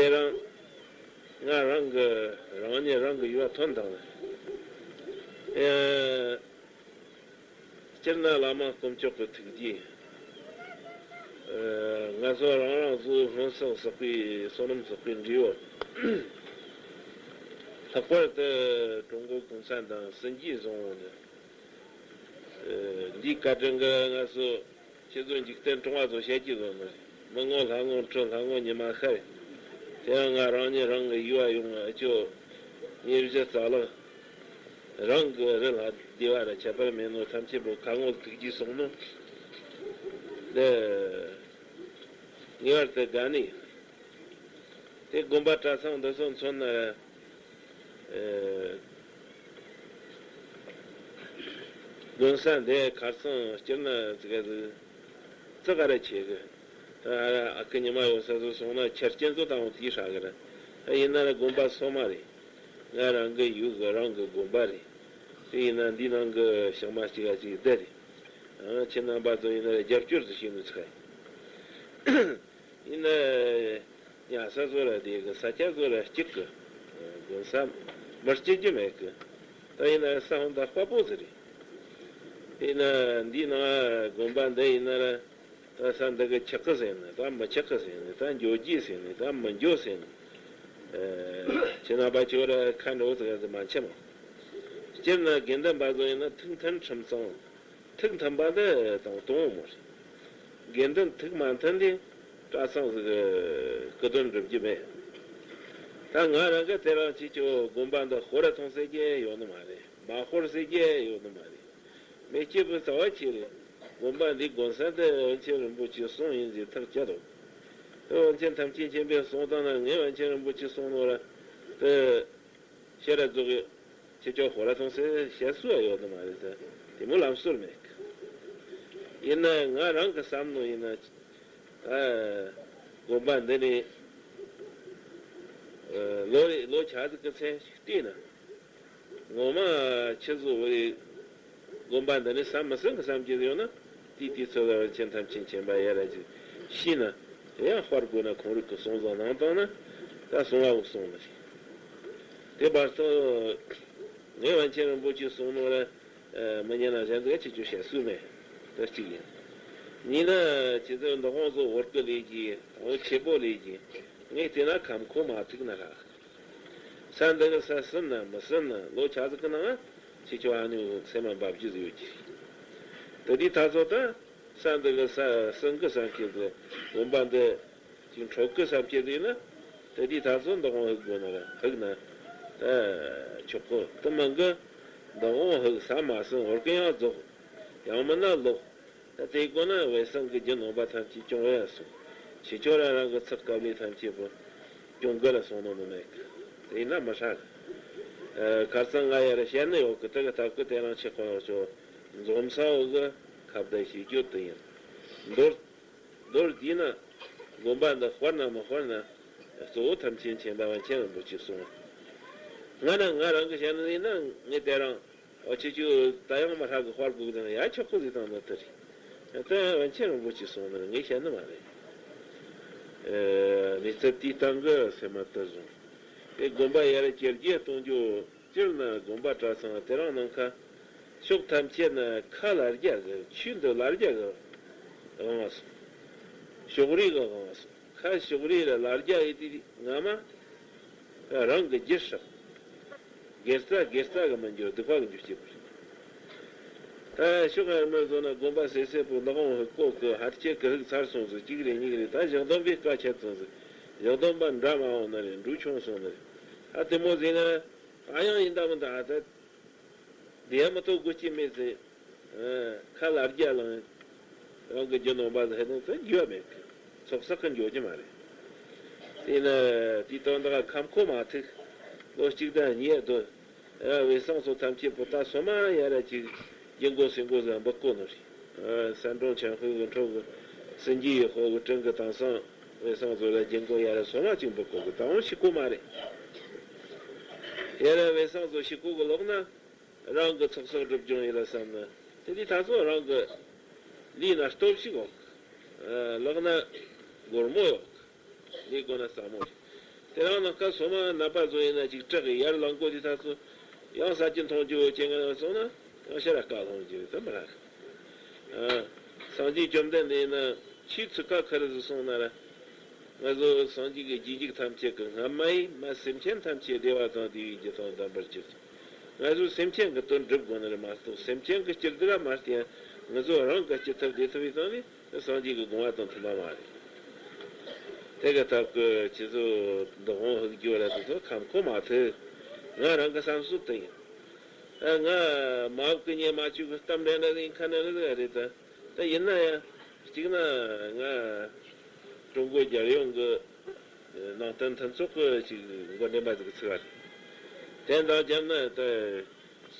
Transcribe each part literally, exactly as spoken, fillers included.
དེ་རང་ང་རང་གི་རང་ཉིད་རང་གི་ཡུལ་ཐོན་དང་། ཨེ། སྤྱིར་ན་བླ་མ་དཀོན་མཆོག་གི་ཐུགས་རྗེ། ཨེ། ང་ཚོ་རང་རང་སོའི་སྔོན་བསགས་བསགས་པའི་བསོད་ནམས་བསགས་པའི་འབྲས་བུ། ལྷག་པར་དུ་ཀྲུང་གོ་གུང་ཚན་དང་སྲིད་འཇུས་བཟང་བོ་ནི། ཨེ། འདིའི་བཀའ་དྲིན་གྱིས་ང་ཚོ་ཁྱེད་ཚོ་འཇིག་རྟེན་སྲུང་བ་ཚོ་བཤད་ཀྱི་ཡོད་མ་རེད། མི་ངོ་ལྷ་ངོ་ཁྲི་ལྷ་ངོ་ཉི་མ་ཤར། དེ་ཡང་ང་རང་ཉིད་རང་གི་ཡུལ་བ་ཡོང་ང་ཨ་ཅོ་ཉེར་བཞི་རྩ་ལག་རང་གི་རི་ལ་བདེ་བ་ར་ཁྱད་པར་མེད་ནོ་ཐམས་ཅད་པོ་ཁ་ངོ་ཐུགས་རྗེས་སོང་ནོ། འདི་ངེས་པར་དུ་དགའ་ནི། དེ་དགོན་པ་གྲྭ་ཚང་འདི་ཚོ་མཚོན་ན། ཨེ། དགོན་ས་འདི་ཁར་སང་སྤྱིར་ན་ཙི་ག་ཙི་ཙི་ག་རེ་བྱེད་གི། ད་ཨ་ཁུ་ཉི་མ་ཡོད་ས་ཚོ་སོང་ན་ཆ་རྐྱེན་ཚོ་དང་དེའི་ཧྲ་གི་ར། ད་ཡིན་ན་ར་དགོན་པ་སོ་མ་རེད། ང་རང་གི་ཡུལ་གི་རང་གི་དགོན་པ་རེད། དེ་ཡིན་ན་འདི་ནང་གི་ཞག་མ་གཅིག་ག་གཅིག་བསྡད་རེད། ཨ། ཁྱེད་རྣམ་པ་ཚོ་ཡིན་ན་ར་རྒྱབ་སྐྱོར་ཚོ་བྱེད་ནུས་ཚ། ཡིན་ན། ཉལ་ས་བཟོ་ར་དེ་གི་ས་ཆ་བཟོ་ར་གཅིག་གི། དགོན་ས་མི་གཅིག་གི་མེད་གི། ད་ཡིན་ན་ས་ཧོན་ད་དཔའ་པོ་ཟེར་རེད། ཡིན་ན་འདི་ན་དགོན་པ་འདི་ཡིན་ན་ར། ད་ས་འདི་གི་ཆགས་གི་ཟེར་ནི་ད་མི་ཆགས་གི་ཟེར་ནི་ད་འགྱོ་རྒྱུ་ཟེར་ནི་ད་མི་འགྱོ་ཟེར་ནི། ཁྱེད་རྣམ་པ་ཚོ་ར་ཁ་འགྲོ་ཟེར་གི་མ་འཆམ། སྤྱིར་ན་དགེ་འདུན་པ་ཚོ་ཡིན་ན་ཐུགས་མཐུན་ཁྲིམས་གཙང་། ཐུགས་མཐུན་པ་འདི་དང་དང་པོ་རེད། དགེ་འདུན་ཐུགས་མ་མཐུན་དེ་གྲྭ་ཚང་ཟིག་སྐུ་དོན་འགྲུབ་རྒྱུ་མེད། ད་ང་རང་གི་དེ་རིང་ཁྱེད་ཚོ་དགོན་པ་འདི་ཧོ་ར་ཐོང་ཟེར་གྱི་ཡོད་ནི་མ་རེད། མ་ཧོར་ཟེར་གྱི་ཡོད་ནི་མ་རེད། མེ་སྐྱེས་བུ་རྩ་བ་ཆེ་རེད། དགོན་པ་འདི་དགོན་ས་འདི་པཎ་ཆེན་རིན་པོ་ཆེ་གསུང་ཡིན་ཟེར་ཐག་བཅད་དོ། དེ་པཎ་ཆེན་ཐམས་ཅད་མཁྱེན་པས་གསུང་བཏང་ན་ངས་པཎ་ཆེན་རིན་པོ་ཆེ་གསུང་ནོ་ར། དེ། ཤེས་རབ་རྫོགས་ཀྱི་ཁྱེད་ཅག་ཧོ་ར་ཐོང་ཟེར་བཤད་སྲོལ་ཡོད་ནི་མ་རེད་ཟེར། དེ་མོ་ལམ་སྲོལ་མེད་གི། ཡིན་ན་ང་རང་གི་བསམ་ནོ་ཡིན་ན། ཨ། དགོན་པ་འདི་ནས་ཨ་ལོ་རེ་ལོ་ཆ་ཟིག་གི་ཚེ་ཞིག་བལྟས་ན། ངོ་མ་ཁྱེད་ཚོ་བོད་རིགས་དགོན་པ་འདི་ནས་བསམ་མི་བསམ་གི་བསམ་གྱི་ཡོད་ན། དེའི་དུས་ཚོད་ལ་པཎ་ཆེན་ཐམས་ཅད་མཁྱེན་པ་ཡ་ར་ཅིག་ཤེས་ན། དེ་ཡང་དཔར་དགོས་ན་ཁོང་རིགས་ཀྱི་གསུང་བཟང་གནང་བཏང་ན། ད་གསུང་བ་འུ་གསུང་ནི་རེད། དེ་བར་དུ་ངས་པཎ་ཆེན་རིན་པོ་ཆེ་གསུང་ནོ་ར་མི་ཉན་ན་གཞན་ཟིག་ཁྱེད་ཚོ་བཤད་སྲོལ་མེད། དེ་གཅིག་ཡིན། གཉིས་ན་ཁྱེད་ཚོ་འདི་དབང་ཚོ་བོར་གི་ལས་ཀྱི་དབང་ཆེ་པོ་ལས་ཀྱི་ངས་བལྟས་ན་ཁམས་ཁོ་མ་ཐུག་ན་ར། ས་འདི་གི་ས་ཟིན་ན་མི་ཟིན་ན་ལོ་ཆ་ཟིག་གི་ནང་ཁྱེད་ཚོ་ཨ་ནི་སེམས་མ་འབབ་རྒྱུ་ཟིག་ཡོད་ཀྱི། དེ་དུས་ད་ཚོ་ད། ས་འདི་གི་ས་ཟིན་གི་བསམ་ཁྱེད་ཀྱི་དགོན་པ་འདི་ཅིག་འཕྲོག་གི་བསམ་ཁྱེད་ཀྱི་ན། དེ་དུས་ད་ཚོ་འདི་དབང་ཧུག་དགོས་ན་ར་ཧུག་ན་ད་ཆོག་གི། དེ་མིན་གི་འདི་དབང་ཧུག་ས་མ་ཟིན་བོར་གི་ཡང་རྫོགས། ཡང་མིན་ན་ལོག། ད་དེ་དགོས་ན་བས་སང་གི་རྒྱུ་ནོམ་པ་ཐམས་ཅད་སྐྱོང་བས་སོང་། ཁྱེད་ཚོ་ར་རང་གི་ཚགས་དཀའ་ལས་ཐམས་ཅད་པོ་སྐྱོང་གི་ལ་སོང་ནོ་མི་མེད་གི། དེ་ཡིན་ན་མི་ཧྲ་གི། ཨ། ཁར་སང་ང་ཡ་ར་བཤད་ནི་ཡོད་གི། དེ་གི་སྟབས་ཀྱིས་དེ་རིང་ཆེ་ཁོ་ཡོད་ཆོ་འཛོམས་ས་འོག་གི་ཁ་བརྡ་བྱེད་རྒྱུ་དེ་ཡིན། མདོར་མདོར་བསྡུས་ན་དགོན་པ་འདི་དཔར་ན་མི་དཔར་ན་གཙོ་བོ་ཐམས་ཅད་མཁྱེན་པ་པཎ་ཆེན་རིན་པོ་ཆེ་གསུང་བ། ང་ན་ང་རང་གི་བཤད་ནི་ཡིན་ན་ངས་དེ་རིང་། ཨོ་ཁྱེད་ཚོས་ད་ཡང་མི་ཧྲ་གི་དཔར་དགོས་ཀྱི་ཡ་ཆོག་གི་ཟིག་དང་ནོ་དེ་རེད། ད་པཎ་ཆེན་རིན་པོ་ཆེ་གསུང་ནི་ངས་བཤད་ནི་མ་རེད། ཨེ། གནས་ཚུལ་དེའི་སྟེང་གི་སེམས་མ་དུ་བཟུང་། དེ་དགོན་པ་ཡར་རྒྱས་རྒྱས་གཏོང་རྒྱུ། སྤྱིར་ན་དགོན་པ་གྲྭ་ཚང་དེ་རིང་ནང་ཁ་ཕྱོགས་ཐམས་ཅད་ན་ཁ་ལ་རྒྱ་གི་ཆོས་འདི་ལ་རྒྱ་གི་དབང་བ་སོང་། ཕྱོགས་རིས་གི་དབང་བ་སོང་། ཁ་ཕྱོགས་རིས་ལ་ལ་རྒྱ་ཡི་དེ་ངོ་མ་རང་གི་རྒྱུད་སྲེག། དགེ་རྩ་དགེ་རྩ་གི་མི་འགྱུར་སྡིག་པ་གི་འགྱུར་སྐྱེ་བ་རེད། ད་ཕྱོགས་ཡར་མར་བཟོ་ན་དགོན་པ་སེ་སེ་པོ་འདི་དབང་ཧུག་ཀོ་གི་ཧར་ཆེ་གི་ཧུག་ཚར་སོང་ཟིག་གཅིག་རེ་གཉིས་རེ་ད་བཞག་སྡོམ་པའི་བཀའ་ཆད་སོང་ཟིག་བཞག་སྡོམ་པ་འདྲ་མ་འོང་ན་རེ་འབྲུ་ཆུང་སོང་ན་རེ། ད་དེ་མོ་ཟིག་ན་ད་ཡང་ཡིན་ད་མིན་ད་ད། དེ་ཡང་མི་ཐོག་དགོས་ཀྱི་མེད་ཟེར། ཁ་ལ་རྒྱ་ལངས། རང་གི་རྒྱུ་ནོམ་པ་ཟེར་ནས་ཚོ་རྒྱུ་བ་མེད་གི། ཚོགས་བསགས་ཀྱི་འགྱོ་རྒྱུ་མ་རེད། དེས་ན་དེའི་དོན་དག་ཁམས་ཁོ་མ་ཐུག་ལོ་གཅིག་དང་གཉིས་སྡོད། ཡ་བས་སང་སོ་ཐམས་ཅད་པོ་ད་སོ་མ་ཡ་ར་ཅིག་རྒྱུ་མགོ་སེ་མགོ་ཟེར་འབུ་བརྐོ་ནོ་རེད། ཨ། ས་འབྲོང་ཆེན་ཧོས་གི་འཕྲོ་གི་སྲིན་རྗེ་ཡི་ཧོ་གི་སྤྲིན་གི་དྭངས་སང་བས་སང་ཚོ་ལ་རྒྱུ་མགོ་ཡ་ར་སོ་མ་ཅིག་འབུ་བརྐོ་གི་ད་འོང་ཤི་ཀོ་མ་རེད། ཡ་ར་བས་སང་ཚོ་ཤི་ཀོ་གི་ལོག་ན་རང་གི་ཚོགས་བསགས་སྒྲུབ་སྦྱོང་ཡིན་ལ་བསམ་ན་དེ་དུས་ད་ཚོ་རང་གི་ལུས་ན་སྟོབས་ཤིག་ཡོད། ལག་ན་སྒོར་མོ་ཡོད། ལས་དགོས་ན་ཟབ་མོ་རེད། དེ་རང་ནང་སྐབས་སོ་མ་ནད་པ་ཚོ་ཡིན་ན་ཅིག་སྐྲག་གི་ཡར་ལངས་གོ་དེ་ཐག་ཚོ་ཡང་ས་ཀྱི་མཐོང་རྒྱུ་ཅན་ང་སོང་ན་ཡང་ཤ་ར་དཀའ་ལྷུང་རྒྱུ་དེ་མི་རག་ཨ། སངས་རྒྱས་བཅོམ་ལྡན་འདས་ཡིན་ན་ཆོས་ཚིག་ཁ་ཁ་རེ་ཟིག་གསུངས་ན་ར། ང་ཚོ་སངས་རྒྱས་ཀྱི་རྗེས་འཇུག་ཐམས་ཅད་ཀྱི་སྔ་མ་ཡིས་མ་སེམས་ཅན་ཐམས་ཅད་བདེ་བ་དང་བདེ་བའི་རྒྱུ་དང་ལྡན་པར་གྱུར་ཅིག་ང་ཚོ་སེམས་ཅན་གྱི་དོན་སྒྲུབ་དགོས་ནི་རེད་མ་གཏོགས་སེམས་ཅན་གྱི་སྤྱི་སྡུག་མ་བསྟེན་ང་ཚོ་རང་གི་སྤྱི་ཐབས་བདེ་ཐབས་ཡིན་དང་ནི། སངས་རྒྱས་ཀྱི་དགོངས་པ་དང་མཐུན་པ་མ་རེད། དེ་ག་ཐབས་ཀྱི་ཁྱེད་ཚོ་འདུ་ཁང་ཧུག་རྒྱུ་ར་དེ་ཚོ་ཁམས་ཁོ་མ་ཐུབ། ང་རང་གི་བསམ་ཚུལ་དེ་ཡིན། ཨ་ང་མ་བབ་ཀྱི་ཉེས་མ་བཅུག་གི་གཏམ་འདྲ་འདྲ་ཡིན་ཁ་ན་རེ་ཟིག་རེད་ད། ད་ཡིན་ན་ཡང་གཅིག་ན་ང་ཀྲུང་གོ་རྒྱལ་ཡོངས་ཀྱི་ནང་བསྟན་མཐུན་ཚོགས་ཀྱི་ཅིག་འགོ་འདྲེན་པ་ཟིག་གི་ཚིག་རེད། དེ་འདྲ་བརྒྱབ་ན་ད།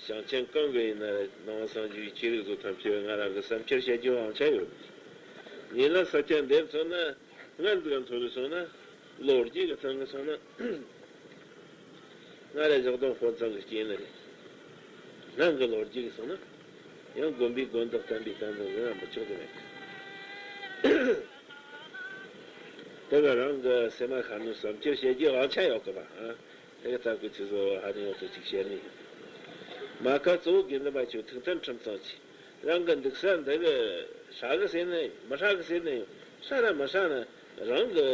ཞིང་ཆེན་གང་གི་ཡིན་ན་ནང་སངས་རྒྱས་ཆོས་ལུགས་ཚོ་ཐམས་ཅད་ང་རང་གི་བསམ་འཆར་བཤད་རྒྱུ་དབང་ཆ་ཡོད། ཡིན་ན་ས་ཆ་འདིར་མཚོན་ན་སྔར་འཛུགས་མཚོན་ནས་སོང་ན་ལོ་རྒྱུས་ཀྱི་ཐད་ནས་སོང་ན་ང་ར་ཞག་དོན་ཧོན་ཚང་གི་སྐྱེས་ནི་རེད། སྔར་གྱི་ལོ་རྒྱུས་ཀྱི་སོང་ན་ཡང་དགོན་པའི་དགོན་བདག་བསྟན་པའི་བསྟན་འཛིན་ཟེར་ན་མི་ཆོག་གི་མེད་གི། དེ་ག་རང་གི་སེམས་མ་ཁ་ནས་བསམ་འཆར་བཤད་རྒྱུ་དབང་ཆ་ཡོད་གི་མ། དེ་ག་ལྟ་བུའི་ཚེ་སྲོག་ཧ་ནི་ཡོད་དུ་ཅིག་བཤད་ནི། མ་ཁ་གཙོ་བོ་དགེ་འདུན་པ་ཆོས་ཐུགས་མཐུན་ཁྲིམས་གཙང་གྱིས་རང་གི་འདུག་ས་འདི་གི་ཧྲ་གི་ཟེར་ནི་མི་ཧྲ་གི་ཟེར་ནི་ཧྲ་ར་མི་ཧྲ་ན་རང་གི་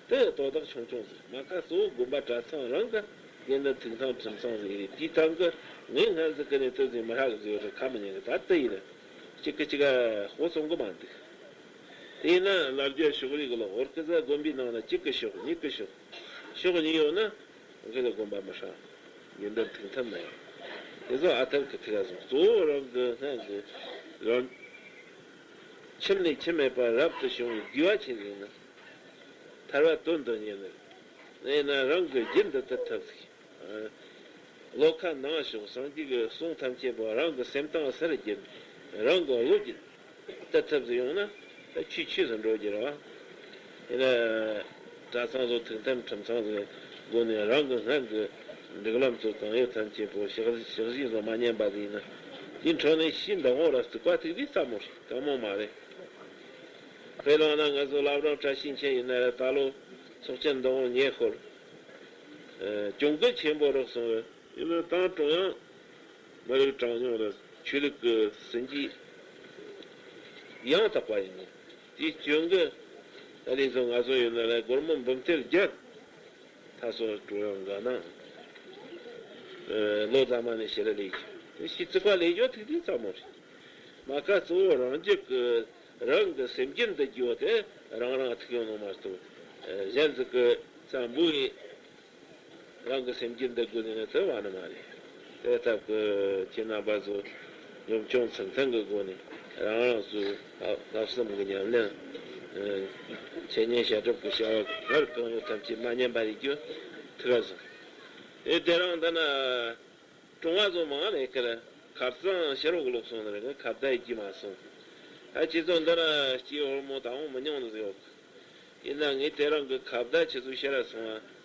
དེ་དོ་བདག་ཆུང་ཆུང་ཟིག་མ་ཁ་གཙོ་བོ་དགོན་པ་གྲྭ་ཚང་རང་གི་དགེ་འདུན་ཐུགས་མཐུན་ཁྲིམས་གཙང་ཟིག་ཡིན་དེའི་ཐང་གི་ངས་སྔ་ཟིག་གི་ནས་དེ་ཟིག་མི་ཧྲ་གི་ཟིག་ཡོད་རེད་ཁ་མི་ཉན་གི་ད་དེ་ཡིན་གཅིག་གི་གཅིག་ག་ཧོ་སོང་གི་མ་འདུག་དེས་ན་ལ་རྒྱ་ཕྱོགས་རིས་ཀྱི་ལོ་འོར་ཀི་ཟ་དགོན་པའི་ནང་ན་གཅིག་གི་ཕྱོགས་གཉིས་ཀྱི་ཕྱོགས། ཕྱོགས་གཉིས་ཡོད་ན་འགི་ལ་དགོན་པ་མི་ཧྲ། ཡོན་ཏན་ཐུགས་མཐུན་མ་ཡོང་། དེ་ཚོ་ཨ་ཐར་གྱི་ཐུགས་ཀ་སོང་གཙོ་བོ་རང་གི་སྔ་གི་རང་ཁྱིམ་ནས་ཁྱིམ་མེད་པར་རབ་ཏུ་བྱུང་བའི་དགེ་བ་ཆེན་ཟིག་ནི། ཐར་བ་དོན་དུ་གཉེར་ནི། ཡིན་ན་རང་གི་རྒྱུད་འདི་ལྟར་ཐབས་ཟིག་བློ་ཁ་ནང་ཞོག་སངས་རྒྱས་ཀྱི་གསུང་ཐམས་ཅད་པོ་རང་གི་སེམས་གཏིང་ཟེར་གྱིན་རང་གི་བློ་གྱིས་གཏད་ཐབས་སུ་ཡོང་ན་ད་ཆོས་ཆོས་སུ་འགྲོ་རྒྱུ་རེད་བ། ཡིན་ན་གྲྭ་ཚང་ཚོ་ཐུགས་མཐུན་ཁྲིམས་གཙང་ཟེར་སྒོ་ནས་རང་གི་སྔར་གྱི་སྒྲིག་ལམ་ཚོ་གང་ཡོད་ཐམས་ཅད་པོ་ཕྱག་ཕྱག་བཞེས་ཚོ་མ་ཉན་པ་ཟིག་ཡིན་ན་དེའི་འཕྲོ་ནས་ཕྱིའི་འདུ་ཁང་ར་བརྩིགས་པ་ཐུག་དུས་ཙམ་མོ་རེད་དཀའ་མོ་མ་རེད། དཔེ་བླངས་ན་ང་ཚོ་བླ་བྲང་བཀྲ་ཤིས་འཁྱིལ་ཡིན་ན་ར་ད་ལོ་ཚོགས་ཆེན་འདུ་ཁང་ཉེ་ཤོར། གྱོང་གུད་ཆེན་པོ་རག་སོང་བས། ཡིན་ན་ཏང་ཀྲུང་དབྱང་མི་རིགས་དྲང་སྙོམས་ལ་ཆོས་ལུགས་ཀྱི་སྲིད་ཇུས་ཡང་དག་པ་ཡིན་ནོ། དེའི་སྐྱོན་གྱི་ཨ་ལས་ཚོ་ང་ཚོ་ཡོད་ན་ལ་སྒོར་མོ་འབུམ་ཐེར་བརྒྱ་ད་སོ་ཀྲུང་དབྱང་ག་ནང་ལོ་ཙམ་མ་ནས་ཞེ་ལ་ལས་ཀྱི་དེ་ཤི་ཚིག་པ་ལས་ཀྱོ་ཐིག་ཐིག་ཙམ་མོ་རེད། མ་ཁ་གཙོ་བོ་རང་རྒྱུད་ཀྱི་རང་གི་སེམས་རྒྱུད་འདི་རྒྱུ་དེ་རང་རང་ཐུག་ཡོང་ནོ་མ་གཏོགས་གཞན་ཟིག་གི་ཙམ་བུ་ཡིན། རང་གི་སེམས་རྒྱུད་འདི་དགོས་ནས་ནི་དེ་བ་ནི་མ་རེད། དེ་ལྟ་བུ་ཁྱེད་རྣམ་པ་ཚོ་ཉམ་ཆུང་ཚུལ་མཐུན་གྱི་སྒོ་ནས་རང་རང་ཚོའི་ལྷག་བསམ་གྱི་ཉམས་ལེན། འཆད་ཉན་བཤད་སྒྲུབ་ཀྱི་བྱ་བ་སྔར་གང་ཡོད་ཐམས་ཅད་མ་ཉམས་པ་རེད་རྒྱུ་ཐུགས་ཀ་བཟང་། དེ་དེ་རིང་འདི་ན་གྲོང་བ་ཚོ་མང་ལས་ཀར་ཁ་རྩང་ཤེས་རོགས་ལོག་སོང་ནི་རེད་ཁ་བརྡ་ཡི་གི་མ་སོང་། ཨ་ཁྱེད་ཚོ་འདི་ན་སྐྱེས་ཧོར་མོ་དང་མི་ཉུང་ནི་ཡོད། ཡིན་ན་ངས་དེ་རིང་གི་ཁ་བརྡ་ཁྱེད་ཚོ་ཤེས་ར་སོང་ང་།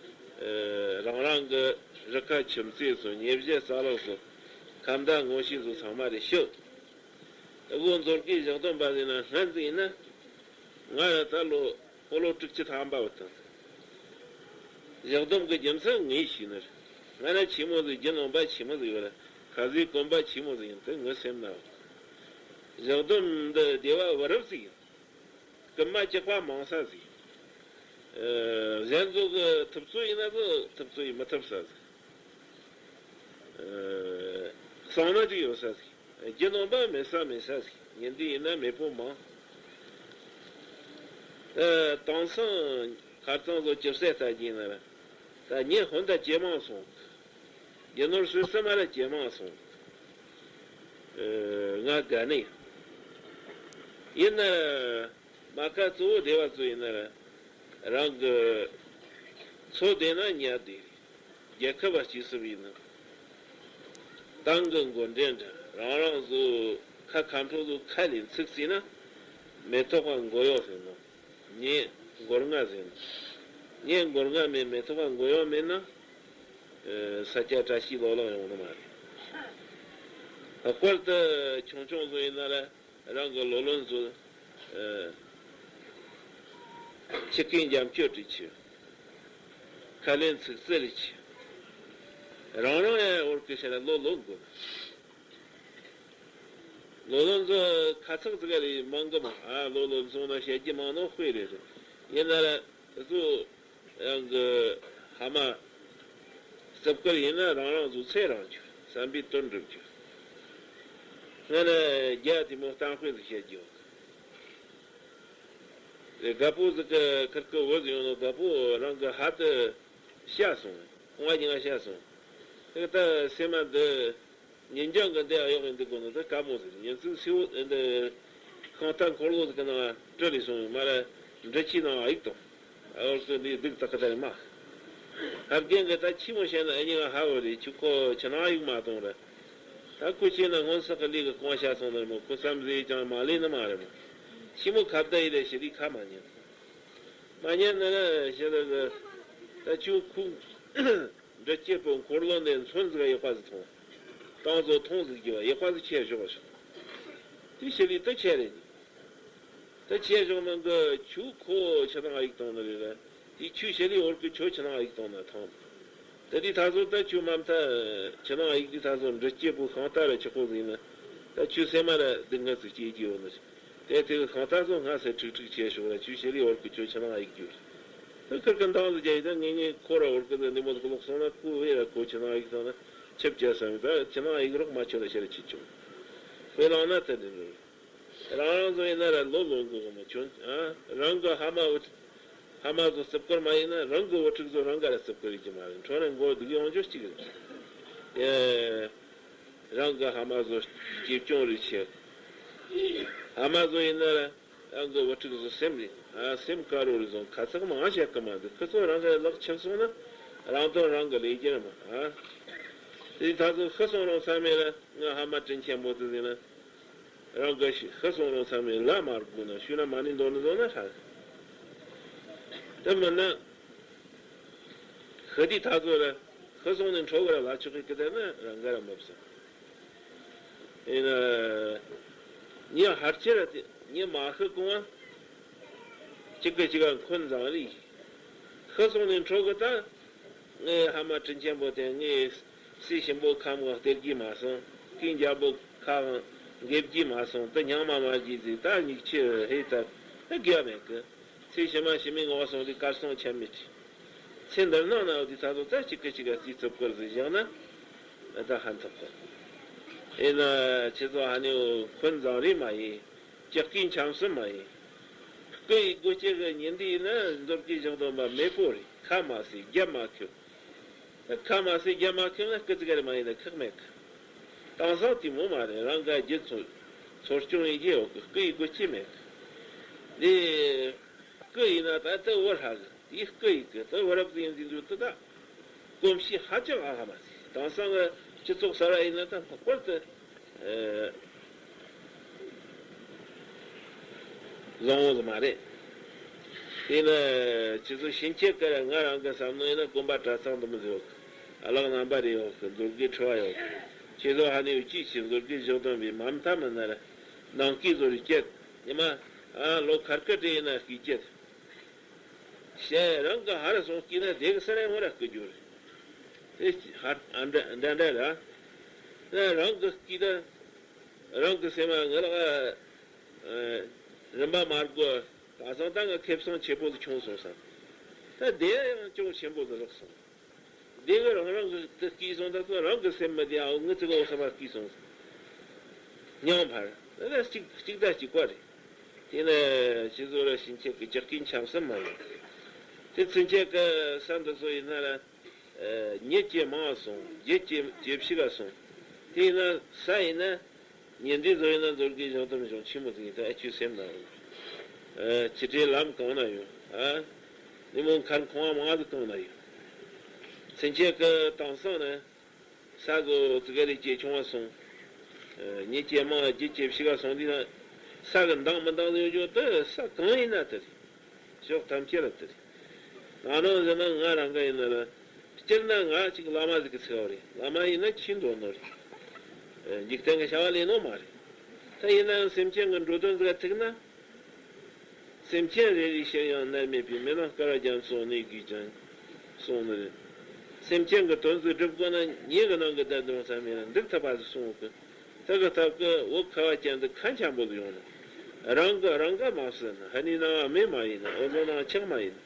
རང་རང་གི་རི་ཁ་ཁྱིམ་མཚེས་སུ་ཉེ་བཞི་རྩ་ལག་སུ་ཁ་བརྡ་ངོ་ཤེས་སུ་ཚང་མ་རེ་ཞུ། དབུ་མཛོར་གི་བཞག་དོན་པ་ཟེར་ན་སྔན་ཟིག་ཡིན་ན་ང་ར་ད་ལོ་ཕོ་ལོ་དྲུག་ཅུ་ཐམ་པ་བ་དང་། བཞག་དོན་གི་རྒྱུ་མཚན་ངས་ཤེས་ནི་རེད། ང་ར་ཆེན་མོ་ཟིག་རྒྱུ་ནོམ་པ་ཆེན་མོ་ཟིག་ཡོད་ར་ཁ་ཟས་གོན་པ་ཆེན་མོ་ཟིག་ཡིན་དེ་ངའི་སེམས་ན་བཞག་དོན་འདི་སྡེ་བ་བུ་རབས་ཟིག་ཡིན། རྐུན་མ་སྐྱག་པ་མང་ས་ཟིག་ཨ། གཞན་ཚོ་གི་ཐུབ་ཚོད་ཡིན་ན་ཚོ་ཐུབ་ཚོད་ཡིན་མི་ཐུབ་ས་ཟིག་ཨ། གསང་ན་ཅིག་ཡོད་ས་ཟིག་རྒྱུ་ནོམ་པ་མེད་ས་མེད་ས་ཟིག་ཉིན་དུ་ཡིན་ན་མེད་པོ་མང་། ཨ། དེང་སང་ཁ་རྩང་ཚོ་ཅིག་བསད་ལྟ་རྒྱུ་ཡིན་ན་ར་ད་ཉིན་ཧོན་ད་ཇེ་མང་སོང་། རྒྱུ་ནོར་སོས་སི་མ་ར་ཇེ་མང་སོང་། ཨ། ང་དགའ་ནི་ཡིན་ན། མ་ཁ་གཙོ་བོ་སྡེ་བ་ཚོ་ཡིན་ན་ར་རང་གི་འཚོ་བསྡད་ན་ཉལ་བསྡད་རེད། རྒྱལ་ཁབ་བ་སྐྱིད་སུ་ཡིན་ན་ཏང་གི་འགོ་འདྲེན་འདྲ་རང་རང་ཚོ་ཁ་ཁ་འཕྲོ་ཚོ་ཁ་ལས་ཚིག་བརྩིས་ན་མེ་ཏོག་པ་མགོ་གཡོག་ཟེར་ནོ། ངས་མགོ་རྔ་ཟེར་ནོ། ངས་མགོ་རྔ་མེད་མེ་ཏོག་པ་མགོ་གཡོག་མེད་ན་ས་སྐྱ་བཀྲ་ཤིས་ལོ་ལོག་ཡོང་ནི་མ་རེད། ལྷག་པར་དུ་ཆུང་ཆུང་ཚོ་ཡིན་ན་ར། རང་གི་ལོ་ལོན་ཚོ། ཨ། ཁྱི་རྐུན་འཇམ་སྐྱོར་བྲིས་ཆུ། ཁ་ལན་ཚིག་རྩི་རེ་ཆེ། རང་རང་ཡང་བོར་གི་ཤ་ལ་ལོ་ལོ་དགོས། ལོ་ལོ་ཚོ་ཁ་ཚག་ཙི་ག་རེ་མང་གི་མ། ཨ་ལོ་ལོ་ཚོ་ན་བཤད་རྒྱུ་མང་ནོ་དཔེ་རེད། ཡིན་ན་ར་ཚོ་ཡང་གི་ཧ་མ་རྩིབ་དཀར་ཡིན་ན་རང་རང་ཚོ་ཚེ་རང་རྒྱུ་བསམ་པའི་དོན་འགྲུབ་རྒྱུ། ང་ན་རྒྱ་དེ་མོ་གཏམ་དཔེ་ཟིག་བཤད་རྒྱུ། རྒད་པོ་ཟིག་གི་ཁིར་ཀི་བུ་ཟིག་ཡོང་ནོ། རྒད་པོ་རང་གི་ཧ་དུ་ཤ་སོང་། རྐང་བ་གཉིས་ཀ་ཤ་སོང་། དེ་གི་ད་སེམས་མ་འདི་ཉིན་རྒྱང་གི་འདི་ཨ་གཡོག་གི་འདི་དགོས་ནོ་ད་དཀའ་མོ་ཟིག་ཉིན་ཚིག་སེའུ་འདི་ཤིང་རྟ་འཁོར་ལོ་ཟིག་གི་ནང་སྤྲུལ་ལས་སོང་། མ་ར་འབྲི་ཆུའི་ནང་ཨ་ཡིག་དང་། ཨ་བོར་ཚོ་འདི་སྡུག་ཐག་གི་ད་རེད་མ། ཧབ་རྒན་གི་ད་ཆི་མོ་བཤད་ན་ཨ་ཉི་ང་ཧ་བོ་རེད། ཁྱོད་ཁོ་ཕྱི་ནང་ཡིག་མ་གཏོང་ར། ད་ཁོ་ཆེ་ན་སྔོན་བསགས་གི་ལས་གི་རྐང་བ་ཤ་སོང་ནི་རེད་མོ། ཁོ་བསམ་ཟེ་ཅང་མ་ལས་ནི་མ་རེད་མོ། ཆི་མོ་ཁ་བརྡ་ཡིན་རེད་ཞི་ལི་ཁ་མ་ཉན། མ་ཉན་ནི་ན་ཞི་ལི་གི་ད་ཁྱོད་ཁོ་འབྲི་སྐྱེས་པོ་འཁོར་ལོ་འདི་མཚོན་ཟིག་ཡག་པ་ཟིག་ཐོང་། ཏང་ཟོ་ཐོང་ཟིག་རྒྱུ་བ་ཡག་པ་ཟིག་ཆེ་ཞོག་ཞོག་དེ་ཞི་ལི་དུ་ཆེ་རེད། ད་ཆེ་ཞོག་མི་འགི་ཆུ་ཁོ་ཆུ་ནང་ཡིག་བཏང་ནི་རེད་ར། དེ་ཆུ་ཞི་ལི་འོར་གི་ཆུ་ཆུ་ནང་ཡིག་བཏང་ན་ཐང་། ད་དེ་ད་ཚོ་ད་ཆུ་མ་མཐའ་ཆུ་ནང་ཡིག་དེ་ད་ཚོ་འབྲི་སྐྱེས་པོ་ཤིང་རྟ་ར་ཆི་ཁོ་ཟིན་ན། ད་ཆུ་སེ་མ་ར་སྡུག་བསྔལ་ཚུ་སྐྱེ་རྒྱུ་ཡོད་ནི། དེ་དེ་གི་ཤིང་རྟ་ཚོ་སྔ་སེ་ཁྲིག་ཁྲིག་ཆེ་ཞོག་ར། ཆུ་ཞི་ལི་འོར་གི་ཆུ་ཆུ་ནང་ཡིག་རྒྱུ་རེད། ད་ཁིར་ཀི་འདང་ཟིག་རྒྱ་ཡི་ད་ངེ་ངེ་ཁོ་ར་འོར་གི་ད་ནི་མོ་ཟིག་ལོག་སོང་ན་ཁོ་བེ་ར་ཁོ་ཆུ་ནང་ཡིག་བཏང་ན་ཆབ་ཆ་བསམ་ཡི། ད་ཆུ་ནང་ཡིག་རོགས་མ་ཆོད་ལ་ཤར་ཆི་ཆུ་བེ་ལང་ན་ད་དེ་འདྲ་རེད། རང་རང་ཚོ་ཡིན་ན་ར་ལོ་ལོན་གི་གོ་མ་ཁྱོད་ཨ། རང་གི་ཧ་མ་བུ་ཧ་མ་ཚོ་རྩིབ་དཀར་མ་ཡིན་ན་རང་གི་བུ་ཕྲུག་ཚོ་རང་ག་ར་རྩིབ་དཀར་ཡིན་གྱི་མ་རེད། འཕྲོ་ར་མགོ་སྡུག་ཡོང་རྒྱུ་གཅིག་རེད། ཨེ། རང་གི་ཧ་མ་ཚོ་སྐྱིད་སྐྱོང་རེ་ཆེ། ཧ་མ་ཚོ་ཡིན་ན་ར་རང་གི་བུ་ཕྲུག་ཚོ་སེམས་རེ་ཨ་སེམས་དཀར་རོ་རེ་བཟུང་ཁ་ཚག་མང་བཤད་གི་མ་འདུག་ཁི་ཚོ་རང་གི་ལག་ཆག་སོང་ན་རང་དོན་རང་གི་ལས་རྒྱུ་རེད་མ་ཨ། དེ་ད་ཚོ་ཤི་སོང་རུང་ཚང་མས་ར་ང་ཧ་མ་དྲིན་ཆེན་པོ་དེ་ཟེར་ན། རང་གི་ཤི་ཤི་སོང་རུང་ཚང་མས་ལ་མ་དགོས་ན་ཤུལ་ན་མ་ཎི་འདོན་ནི་འདོན་ན་ཧྲ། དེ་མིན་ན་ཤི་དུས་ད་ཚོ་ར་ཤི་སོང་ནས་འཕྲོ་བར་ལ་ཆོག་གི་དེ་ན་རང་ག་ར་མི་བཟང་། ཡིན་ན་ཉི་ཧར་ཆེ་ར་དེ་ཉི་མ་ཤི་གོང་བ་གཅིག་གི་གཅིག་ག་འཁོན་བཟང་རེད། ཤི་སོང་ནས་འཕྲོ་གི་ད། ངའི་ཧ་མ་དྲིན་ཆེན་པོ་དེ་ངའི་སྲས་ཞིམ་པོ་ཁམ་གང་སྟེར་གྱི་མ་སོང་། སྐུའི་འཇའ་པོ་ཁ་གང་འགེབས་ཀྱི་མ་སོང་། དེ་སྙིང་མ་མ་བརྗེད་ཟིག་ད་མིག་ཆུ་ཧེ་ད་ད་དགེ་བ་མེད་གི། ཚེ་ཕྱི་མ་ཕྱི་མའི་ངོ་བ་སོང་དུས་གར་སོང་ཆ་མེད་དྲི། ཚེ་འདིར་སྣང་ན་འོ་དུས་ད་ཚོ་ད་གཅིག་གི་གཅིག་ག་རྩིས་རྩུབ་སྐོར་ཟིག་བཞག་ན་ད་ཧན་ཐོག་གི། ཡིན་ན་ཁྱེད་ཚོ་ཧ་ནེའོ་འཁོན་བཟང་རེད་མ་ཡིན། ལྕགས་ཀྱི་འཆམ་སྲིད་མ་ཡིན། སྐུ་ཡི་སྒོ་ལྕགས་ཀྱི་ཉི་འདི་ཡིན་ན་མཛོད་དགེ་བཞག་དོན་པ་མེད་པོ་རེད། ཁ་མ་སེ་རྒྱབ་མ་ཁྱོད། ཁ་མ་སེ་རྒྱབ་མ་ཁྱོད་ན་སྐུ་ཙི་ག་རེ་མ་ཡིན་ན་ཁག་མེད་གི། དེང་སང་དེ་མོ་མ་རེད། རང་ག་རྒྱུ་ཚོ་འཚོ་སྐྱོང་ཡིན་གྱི་ཡོད་གི། སྐུ་ཡི་སྒོ་ལྕགས་མེད་གི། འདི་སྐུ་ཡིན་ན་ད་ལྟ་བོར་ཧ་གི། དེའི་སྐུ་ཡི་སྐུ་དེ་བུ་རབས་ཡིན་ཟིན་དུས་དེ་དག་གོམས་གཤིས་ཧ་ཅང་ཨ་ཧ་མ་ཟིན། དེང་སང་གི་སྤྱི་ཚོགས་གསར་བ་ཡིན་ན་ད་ལྷག་པར་དུ་ཨེ་བཟང་བོ་ཟིག་མ་རེད། དེ་ནི་ཁྱེད་ཚོ་ཕྱིན་ཆད་ཀ་ར་ང་རང་གི་བསམ་མནོ་ཡིན་ན་དགོན་པ་གྲྭ་ཚང་དུ་མི་ཟེར་བ་གི་ཨ་ལགས་རྣམ་པ་རེ་ཡོད་གི། མཛོད་དགེ་ཁྲི་བ་ཡོད་གི། ཁྱེད་ཚོ་ཧ་ནི་ཡོད་ཅིའི་ཕྱིར་མཛོད་དགེ་བཞག་དོན་པའི་མ་མཐའ་མི་ན་ར་ནང་སྐྱིད་བཟོ་རིགས་སྐྱེད་ཉི་མ་ཨ་ལོ་ཁར་ཀ་དེ་ཡིན་ན་སྐྱིད་སྐྱེད། གཞན་རང་གི་ཧར་སོང་སྐྱིད་ན་དེ་གི་སར་ཡང་ཧོ་ར་སྐུ་རྒྱུ་རེད། དེ་ཧར་ཨ་འདྲ་འདྲ་འདྲ་ར། ན་རང་གི་སྐྱིད་ན་རང་གི་སེམས་མ་ང་ལ་རིན་པ་མ་དགོས། ད་སང་ད་ང་ཁེ་བཟང་ཆེ་པོ་ཟིག་བྱུང་སོང་ས། ད་དེ་ཡང་ཅུང་ཆེན་པོ་ཟིག་རག་སོང་། དེ་གི་རང་རང་གི་དེ་སྐྱིད་སོང་ད་ཚོ་རང་གི་སེམས་མི་བདེ་ཨའོ་ངི་ཚེ་གི་འོ་ས་མ་སྐྱིད་སོང་། སྙིང་འཕར། ད་གཅིག་གཅིག་ད་གཅིག་པ་རེད། དེ་ནས་ཁྱེད་ཚོ་ར་ཕྱིན་ཆད་ཀྱི་ལྕགས་ཀྱི་འཆམ་སེམས་མ་ཡོང་། དེ་ཚུན་ཆད་ཀྱི་ས་འདི་ཚོ་ཡིན་ན་ར་ཉེ་ཅེ་མང་སོང་རྒྱུ་ཅེ་ཅེ་ཕྱི་ག་སོང་། དེ་ཡིན་ན་ས་ཡིན་ན་ཉེ་འདི་ཚོ་ཡིན་ན་མཛོད་དགེ་གཞུང་དུམ་གཞུང་ཆེན་མོ་ཟིག་ཡིན་ད་ཨ་ཆུ་སེམས་ན་རུང་། ཕྱི་དྲའི་ལམ་གང་ན་ཡོད་ཨ། ནི་མོ་མཁར་ཁང་བ་མང་ཟིག་གང་ན་ཡོད། ཚུན་ཆད་ཀྱི་དེང་སང་ནི། ས་གི་ཙི་ག་རེ་ཇེ་ཆུང་བ་སོང་། ཨ་ཉེ་ཇེ་མང་རྒྱུ་ཇེ་ཕྱི་ག་སོང་དུས་ན། ས་གི་འདང་མི་འདང་ཡོད་རྒྱུ་དེ་ས་གང་ཡིན་ན་དེ་རེད། ཕྱོགས་ཐམས་ཅད་ལ་དེ་རེད། ང་རང་ཟེར་ན་ང་རང་ག་ཡིན་ན་ལ། སྤྱིར་ན་ང་ཅིག་བླ་མ་ཟིག་གི་ཚེ་བ་རེད། བླ་མ་ཡིན་ན་ཆོས་འདོན་ནོ་རེད། ཨ་འཇིག་རྟེན་གི་བྱ་བ་ལས་ནོ་མ་རེད། ད་ཡིན་ན་ཡང་སེམས་ཅན་གི་འགྲོ་དོན་ཟིག་ག་ཐུག་ན། སེམས་ཅན་རེ་རེའི་ཕྱིར་ཡང་མནར་མེད་པའི་མི་ནག་དཀར་བ་རྒྱ་མཚོ་གནས་དགོས་ཀྱང་། གསུངས་ནི་རེད། སེམས་ཅན་གྱི་དོན་ཟིག་སྒྲུབ་དགོས་ན་ཉེ་གི་ནང་གི་བདག་དོན་བསམ་ཡས་ལ་འདུག་ཐུབ་པ་ཟིག་གསུངས་གི། དེ་གི་ཐབས་ཀྱི་བོད་ཁ་བ་ཅན་འདི་ཁ་འཆམ་པོ་ཟིག་ཡོང་ནི། རང་གི་རང་ག་མ་བསད་ན་ཧ་ནི་ནང་མེ་མ་ཡིན་ན་འོ་ལོ་ནང་ཆག་མ་ཡིན།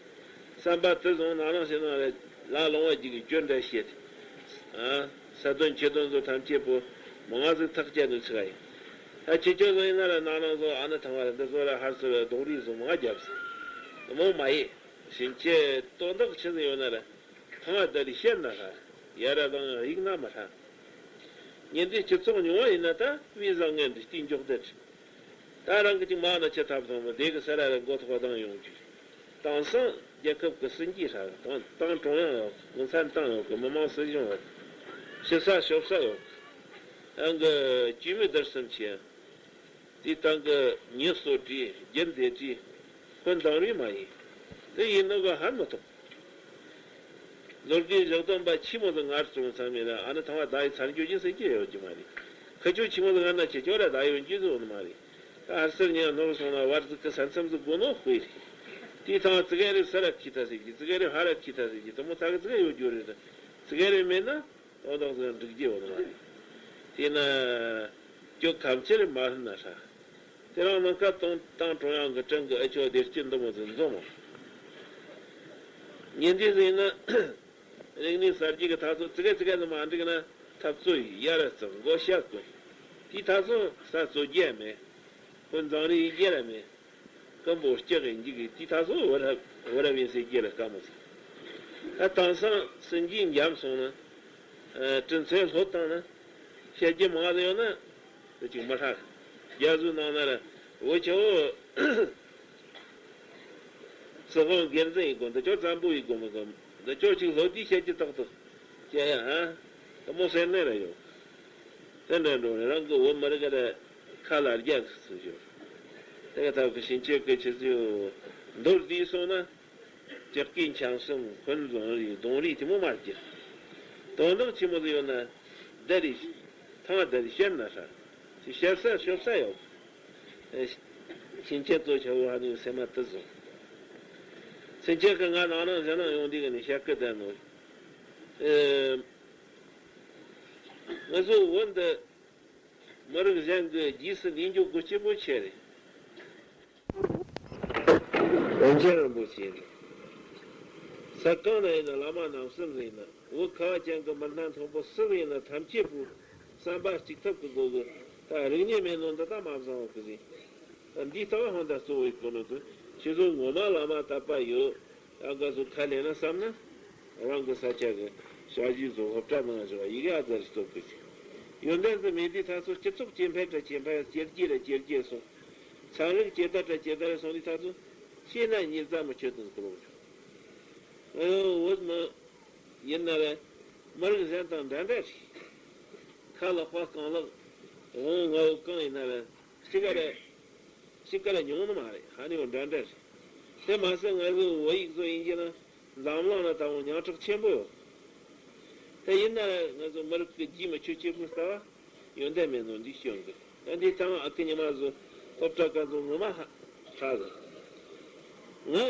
བསམ་པ་དེ་བཟུང་ན་རང་ཞིག་ནང་ལ་ལ་ལོང་བ་ཅིག་གི་སྐྱོན་འདྲ་བཤད། ཨ། ས་དོན་ཆེ་དོན་ཚོ་ཐམས་ཅད་པོ་མང་ང་ཟིག་ཐག་བཅད་འདུག་ཚིག་ཡིན། ད་ཁྱེད་ཆོ་ཚོ་ཡིན་ན་ལ་ནང་ནང་ཚོ་ཨ་ནི་ཐང་བ་ལ་འདི་ཚོ་ལ་ཧར་ཚོ་ལ་རྡུང་རིགས་ཚོ་མང་རྒྱབ་ཟིག་མོ་མ་ཡེ། ཕྱིན་ཆད་དོན་དག་ཆི་ཟིག་ཡོད་ན་ར། ཐང་བ་ད་རི་བཤད་ན་ཧྲ། ཡ་ར་དང་གཡུག་ན་མ་ཧྲ། ཉིན་དེ་སྤྱི་ཚོགས་ཉུང་བ་ཡིན་ན་ད་བི་ཟ་ངན་འདི་སྟེང་འཇོག་དེ་ཁྲི། ད་རང་གི་ཅིག་མ་ན་ཆེ་ཐབས་སོང་མི་དེ་གི་ས་ར་ར་མགོ་ཐོག་བཏང་ཡོང་རྒྱུ། དེང་སང་རྒྱལ་ཁབ་ཀྱི་སྲིད་འགྱིས་ཧྲ་གི་དང་ཏང་ཀྲུང་དབྱང་ཡོད་གི་གུང་སེན་ཏང་ཡོད་གི་མི་དམངས་སྲིད་གཞུང་ཡོད་གི་ཕྱི་ས་ཤོབ་ས་ཡོད་གི། ཨང་གི་ཇུས་མི་བསྡུར་སེམས་ཆེ། དེ་དང་གི་ཉི་གསོད་བྲིས་རྒྱུན་དེ་བྲིས་ཁོ་འདང་རུས་མ་ཡིན། དེ་ཡིན་ནོ་གི་ཧ་མི་ཐོག་ལོ་རྒྱུས་བཞག་དོན་པ་ཆི་མོ་དང་ངར་བྱུང་ཚང་མེད་ན་ཨ་ནི་ཐང་བ་ད་ཡི་ཚར་འགྱོ་རྒྱུ་ཟེར་གྱི་ཡོད་ཀྱི་མ་རེད། ཁི་ཆོ་ཆི་མོ་དང་ངར་ན་ཁྱེད་ཆོ་ར་ད་ཡོད་རྒྱུ་ཟེར་ནི་མ་རེད། ད་ཧར་སེར་ཉན་ནོར་སོང་ན་བར་ཟིག་གི་ས་མཚམས་ཟིག་དགོ་ནོ་དཔེ་རེད། དེའི་ཐང་ཙི་གེ་རེ་ས་ར་ཁྱི་ཐ་ཟེར་གྱི་ཙི་གེ་རེ་ཧ་ར་ཁྱི་ཐ་ཟེར་གྱི་དེ་མོ་ད་གི་ཙི་གེ་ཡོད་རྒྱུ་རེད། ཙི་གེ་རེ་མེད་ན། དོན་དག་ཟིག་འགྲིག་རྒྱུ་ཡོད་མ་རེད། དེས་ན། ཁྱོད་ཁམས་ཆེར་མ་ལྷུན་ན་ཧྲ། དེ་རིང་ནངས་ཀ་ཏང་ཏང་ཀྲུང་དབྱང་གི་ཀྲང་གི་ཨ་ཆོ་བདེ་སྐྱིད་འདི་མོ་ཟིག་འཛོམས་མོ། ཉིན་དེ་ཟིག་ན། རིག་གནས་གསར་བརྗེ་གི་ཐག་ཚོད་ཙི་གེ་ཙི་གེ་ནི་མ་འགྲིག་ན་འཐབ་རྩོད་ཡི་ཡ་ར་ཙང་མགོ་ཤ་ཀུན། དེའི་ཐག་ཚོད་ས་རྩོད་རྒྱུ་ཡ་མེད། ཁོ་འཛིང་རེ་ཡི་རྒྱུ་ར་མེད། སྐམ་པོ་སྐྱག་གི་འཇིག་གི་དེ་ད་སོ་བ་ར་བ་ར་བིན་སེ་རྒྱུ་ར་དཀའ་མོ་ཟིག་ད་དེང་སང་སྲིད་འཇིག་འཇམ་སོང་ན། དྲིན་ཚེ་ལྷོད་བཏང་ན། བཤད་རྒྱུ་མང་ཟིག་ཡོད་ན། དེ་ཅིག་མི་ཧྲ། རྒྱ་བཟོའི་ནང་ན་ར་བོད་ཆེ་བོ། སྲིད་དབང་སྒེར་འཛིན་ཡི་དགོ་འདི་ཅོ་བཙན་པོ་ཡི་དགོ་མི་དགོ། འདི་ཅོ་ཅིག་ལྷོད་དེ་བཤད་རྒྱུ་ཏག་ཏག་སྐྱེ་ཡ་ཧ། དེ་མོ་ཟེར་ནས་ར་ཡོད། དེ་འདྲ་འགྲོ་ནས་རང་གི་བོད་མི་རིགས་ལ་ཁ་ལ་རྒྱ་གི་ཚུལ་ཞིག་དེ་ག་ཐབས་ཀྱི་ཕྱིན་ཆད་ཀྱི་ཆུ་ཚོད་མདོར་བསྡུས་སོང་ན། སྐྱག་གི་འཆམ་གསུམ་འཁོན་བཟང་རེད་གདོང་རིས་དེ་མོ་མ་སྐྱེ། དོན་དག་ཆེན་མོ་ཟིག་ཡོད་ན། བདེ་རེད། ཐང་བདེ་རེད་བཤད་ན་ཧྲ། དེ་བཤད་ས་ཤོབ་ས་ཡོད། ཕྱིན་ཆད་གཙོ་ཆེ་བོ་ཧ་ནི་སེམས་མ་དུ་བཟུང་། ཕྱིན་ཆད་ཀྱི་ང་ནང་ནང་ཟེར་ན་ཡོང་དུས་ཀྱི་ནི་བཤད་ཀི་བསྡད་ནོ། ཨེ། ང་ཚོ་བོད་འདི་མི་རིགས་གཞན་གྱི་རྗེས་སུ་ལུས་འགྱོ་དགོས་ཆེན་པོ་ཆེ་རེད། དབང་ཆེན་རིན་པོ་ཆེ་རེད། ས་གང་ན་ཡིན་ན་བླ་མ་རྣམ་གསུམ་ཟིག་ཡིན་ན་བོད་ཁ་བ་ཅན་གྱི་མི་སྣ་མཐོན་པོ་སུ་ཟིག་ཡིན་ན་ཐམས་ཅད་པོ་བསམ་པ་གཅིག་ཐབས་ཀྱི་སྒོ་གི་ད་རིག་གནས་མེད་ནོ་འདི་ད་མ་བཟང་བ་གི་ཟིག་འདིའི་ལྟ་བ་ཧོན་ད་གཙོ་བོ་ཡི་གོ་ནོ་དུ་ཁྱེད་ཚོ་ངོ་མ་བླ་མ་དད་པ་ཡོད། ཨ་ག་ཚོ་ཁ་ལེན་ན་བསམ་ན། རང་གི་ས་ཆ་གི་ཞག་བཞི་ཚོ་སློབ་གྲྭ་ནང་བཞག་ཡི་གེ་ཨ་ཙར་སྟོབས་གི་ཡོན་ཏན་ཟི་མེད་དུས་ད་ཚོ་སྤྱི་ཚོགས་སྐྱེ་འཕེལ་དྲ་སྐྱེ་འཕེལ་སྐྱེ་རྒྱས་ར་སྐྱེ་རྒྱས་སོང་། ཚན་རིག་སྐྱེ་དར་དྲ་སྐྱེ་དར་སོང་དུས་ད་ཚོ་ཤེས་ན་ཉིས་བརྩམས་མི་ཆོད་དུ་འགྲོ་ཆོག་ཨོ་བོད་མི་ཡིན་ན་ར་མི་རིགས་གཞན་དང་འདྲ་འདྲ་རེད། ཁ་ལག་པ་རྐང་ལག་དབང་ལྔ་བོ་གང་ཡིན་ན་ར། གཅིག་ག་རེ། གཅིག་ག་རེ་ཉུང་ནི་མ་རེད་ཧ་ནི་བ་འདྲ་འདྲ་རེད། དེ་མ་ཟད་ང་ཚོའི་བོད་ཡིག་བཟོ་ཡིན་གྱི་ན་འཛམ་གླིང་ན་ད་དུང་ཉམས་ཁྲག་ཆེན་པོ་ཡོད། དེ་ཡིན་ན་ང་ཚོ་མི་རིགས་ཀྱི་རྒྱུས་མི་ཆོད་ཆེ་པོའི་ལྟ་བ་ཡོན་ཏན་མེད་ནོ་འདི་སྐྱོན་གི་ད་འདི་ཚང་ཨ་ཁུ་ཉི་མ་བཟོ་སློབ་གྲྭ་ག་ཚོ་ངོ་མ་ཧ་ཧྲ་གི་ང་།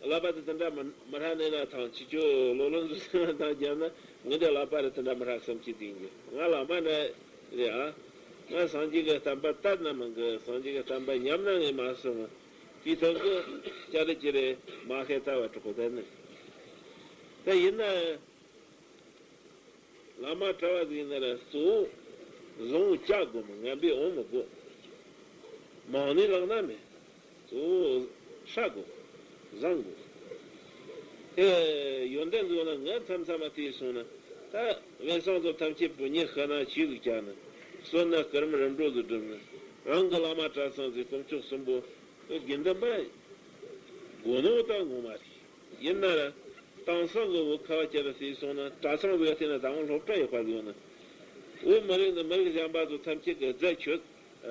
ཀླད་པ་དེ་དེ་འདྲ་མི་མི་ཧྲ་ནས་ན་ཐང་ཁྱེད་ཆོ་ལོ་ལོན་ཚོ་སེམས་ལ་ཐང་རྒྱབ་ན་ངས་འདི་ཀླད་པ་རེ་དེ་འདྲ་མི་ཧྲ་བསམ་གྱི་དེ་ཡིན་གྱི་ང་ཀླད་པ་འདྲ་རེད་ཨ། ང་སངས་རྒྱས་ཀྱི་བསྟན་པ་དར་ན་མི་འགི་སངས་རྒྱས་ཀྱི་བསྟན་པ་ཉམས་ན་ངས་མ་བསམ་དེའི་ཐོག་གི་ཅ་རེ་ཅི་རེ་མ་ཤེས་ལྟ་བ་གྲོགས་པོ་དེ་ནི་ད་ཡིན་ན། བླ་མ་གྲྭ་བ་ཟིག་ཡིན་ན་ར་གཙོ་བོ་བཟང་བོ་བཅའ་དགོས་མོ་ངན་པས་འོང་མི་དགོས། མང་ནས་ལག་ན་མེད། གཙོ་བོ་ཧྲ་དགོས། བཟང་དགོས། དེ་ཡོན་ཏན་བཟོ་ན་ང་མཚམས་མཚམས་མ་དེ་སོང་ན་ད་དབེན་སང་ཚོ་ཐམས་ཅད་བུ་ཉེ་ཤི་ན་ཆོས་ཟིག་བཅའ་ན་གསོན་ན་སྐར་མ་རིམ་གྲོ་ཟིག་སྒྲུབ་ན་རང་གི་བླ་མ་གྲྭ་ཚང་ཟིག་དཀོན་མཆོག་གསུམ་པོ་དགེ་འདུན་པ་དགོས་ནོ་ད་ངོ་མ་རེད། ཡིན་ན་ར། དེང་སང་གི་བོད་ཁ་བ་ཅན་ལ་བལྟས་སོང་ན་གྲྭ་ཚང་ཟིག་བལྟས་ན་ད་འོང་སློབ་གྲྭ་ཡོད་པ་ཟིག་ཡོད་ན། བོད་མི་རིགས་ནི་མི་རིགས་གཞན་པ་ཚོ་ཐམས་ཅད་ཀྱི་རྫས་ཆོད་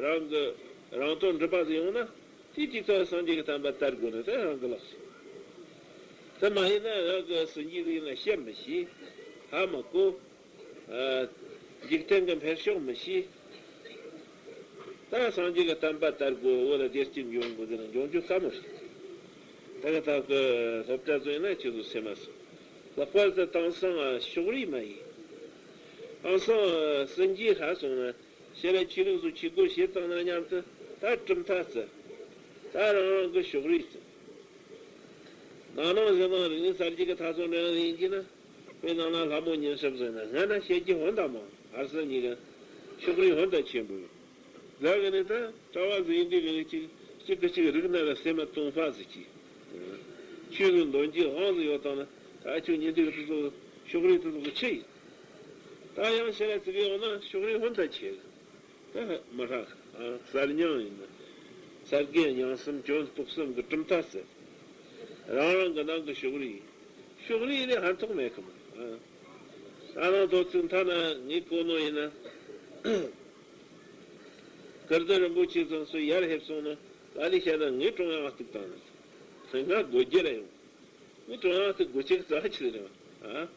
རང་གི་རང་དོན་སྒྲུབ་པ་ཟིག་ཡོང་ན་དེ་གཅིག་ཐོག་སངས་རྒྱས་ཀྱི་བསྟན་པ་དར་དགོས་ནི་དེ་རང་གི་ལག་ཆ། དེ་མ་ཡིན་ན་རང་གི་སྲིད་འཇིགས་ཟིག་ཡིན་ན་བཤད་མི་ཤེས། ཧ་མི་གོ། འཇིག་རྟེན་གྱི་འཕེལ་ཕྱོགས་མི་ཤེས། ད་སངས་རྒྱས་ཀྱི་བསྟན་པ་དར་དགོས་བོད་ལ་བདེ་སྐྱིད་འབྱུང་དགོས་ཟེར་ན་འབྱུང་རྒྱུ་དཀའ་མོ་རེད། ད་ག་ད་གི་སློབ་གྲྭ་ཚོ་ཡིན་ན་ཁྱེད་ཚོ་སེམས་མ་སོང་། ལྷག་པར་དུ་དེང་སང་ཕྱོགས་རིས་མ་ཡིན། དེང་སང་སྲིད་འཇིའི་ཧྲ་སོང་ན་ཤེས་རབ་ཆོས་ལུགས་སུ་ཆོས་སྒོ་ཕྱེ་བཏང་ན་མཉམ་དུ་ད་གྲུབ་མཐའ་བརྩི། ད་རང་རང་གི་ཕྱོགས་རིས་བརྩི། ནང་ནང་ཟེར་ན་རིག་གནས་གསར་བརྗེ་གི་ཐ་ཚོ་འདྲ་ཡང་ཡིན་གྱི་ན། དཔེར་ན་ན་ལྷ་མོ་ཉི་ཤབ་ཟེར་ན་སྔ་ན་བཤད་རྒྱུ་ཧོན་དང་མང་ཧར་སང་གཉིས་ཀ་ཕྱོགས་རིས་ཧོན་དང་ཆེན་པོ་ཡོད། ལ་གི་ནི་ད་གྲྭ་བ་ཟིག་ཡིན་དུས་གི་ནི་གཅིག་གཅིག་གི་གཅིག་རིག་ན་ར་སེམས་མ་སྟོང་ཕ་ཟིག་གི། ཆོས་ལུགས་འདོན་རྒྱུ་དབང་ཟིག་ཡོད་དང་ན་ད་ཁྱོད་ཉིན་དུས་གི་དུ་ཚོ་ཕྱོགས་རིས་དུ་ཚོ་གི་ཆི་ཡིན། ད་ཡང་ཤེས་ར་ཙི་གི་ཡོང་ན་ཕྱོགས་རིས་ཧོན་དང་ཆེ་གི། ད་མི་ཧྲག་གསར་རྙིང་ཡིན་ན། གསར་བརྗེ་རྙིང་གསུམ་སྐྱོན་སྤུག་གསུམ་གི་གྲུབ་མཐའ་ཟེར། རང་རང་གི་ནང་གི་ཕྱོགས་རིས། ཕྱོགས་རིས་ལས་ཕན་ཐོགས་མེད་གི་མ། ད་ནང་དོ་ཚིག་མཐའ་ན་ངས་གོ་ནོ་ཡིན་ན། ཀིརྟི་རིན་པོ་ཆེ་ཚང་སུ་ཡར་ཕེབས་སོང་ན་ལ་ལི་བཤད་ན་ངས་ཀྲུང་དབྱང་གཏུག་བཏང་ན། ང་དགོད་རྒྱུ་ར་ཡོང་། ངས་ཀྲུང་དབྱང་གཏུག་དགོས་ཆེ་གི་རྩ་ཆེ་རེད་བ། ཨ།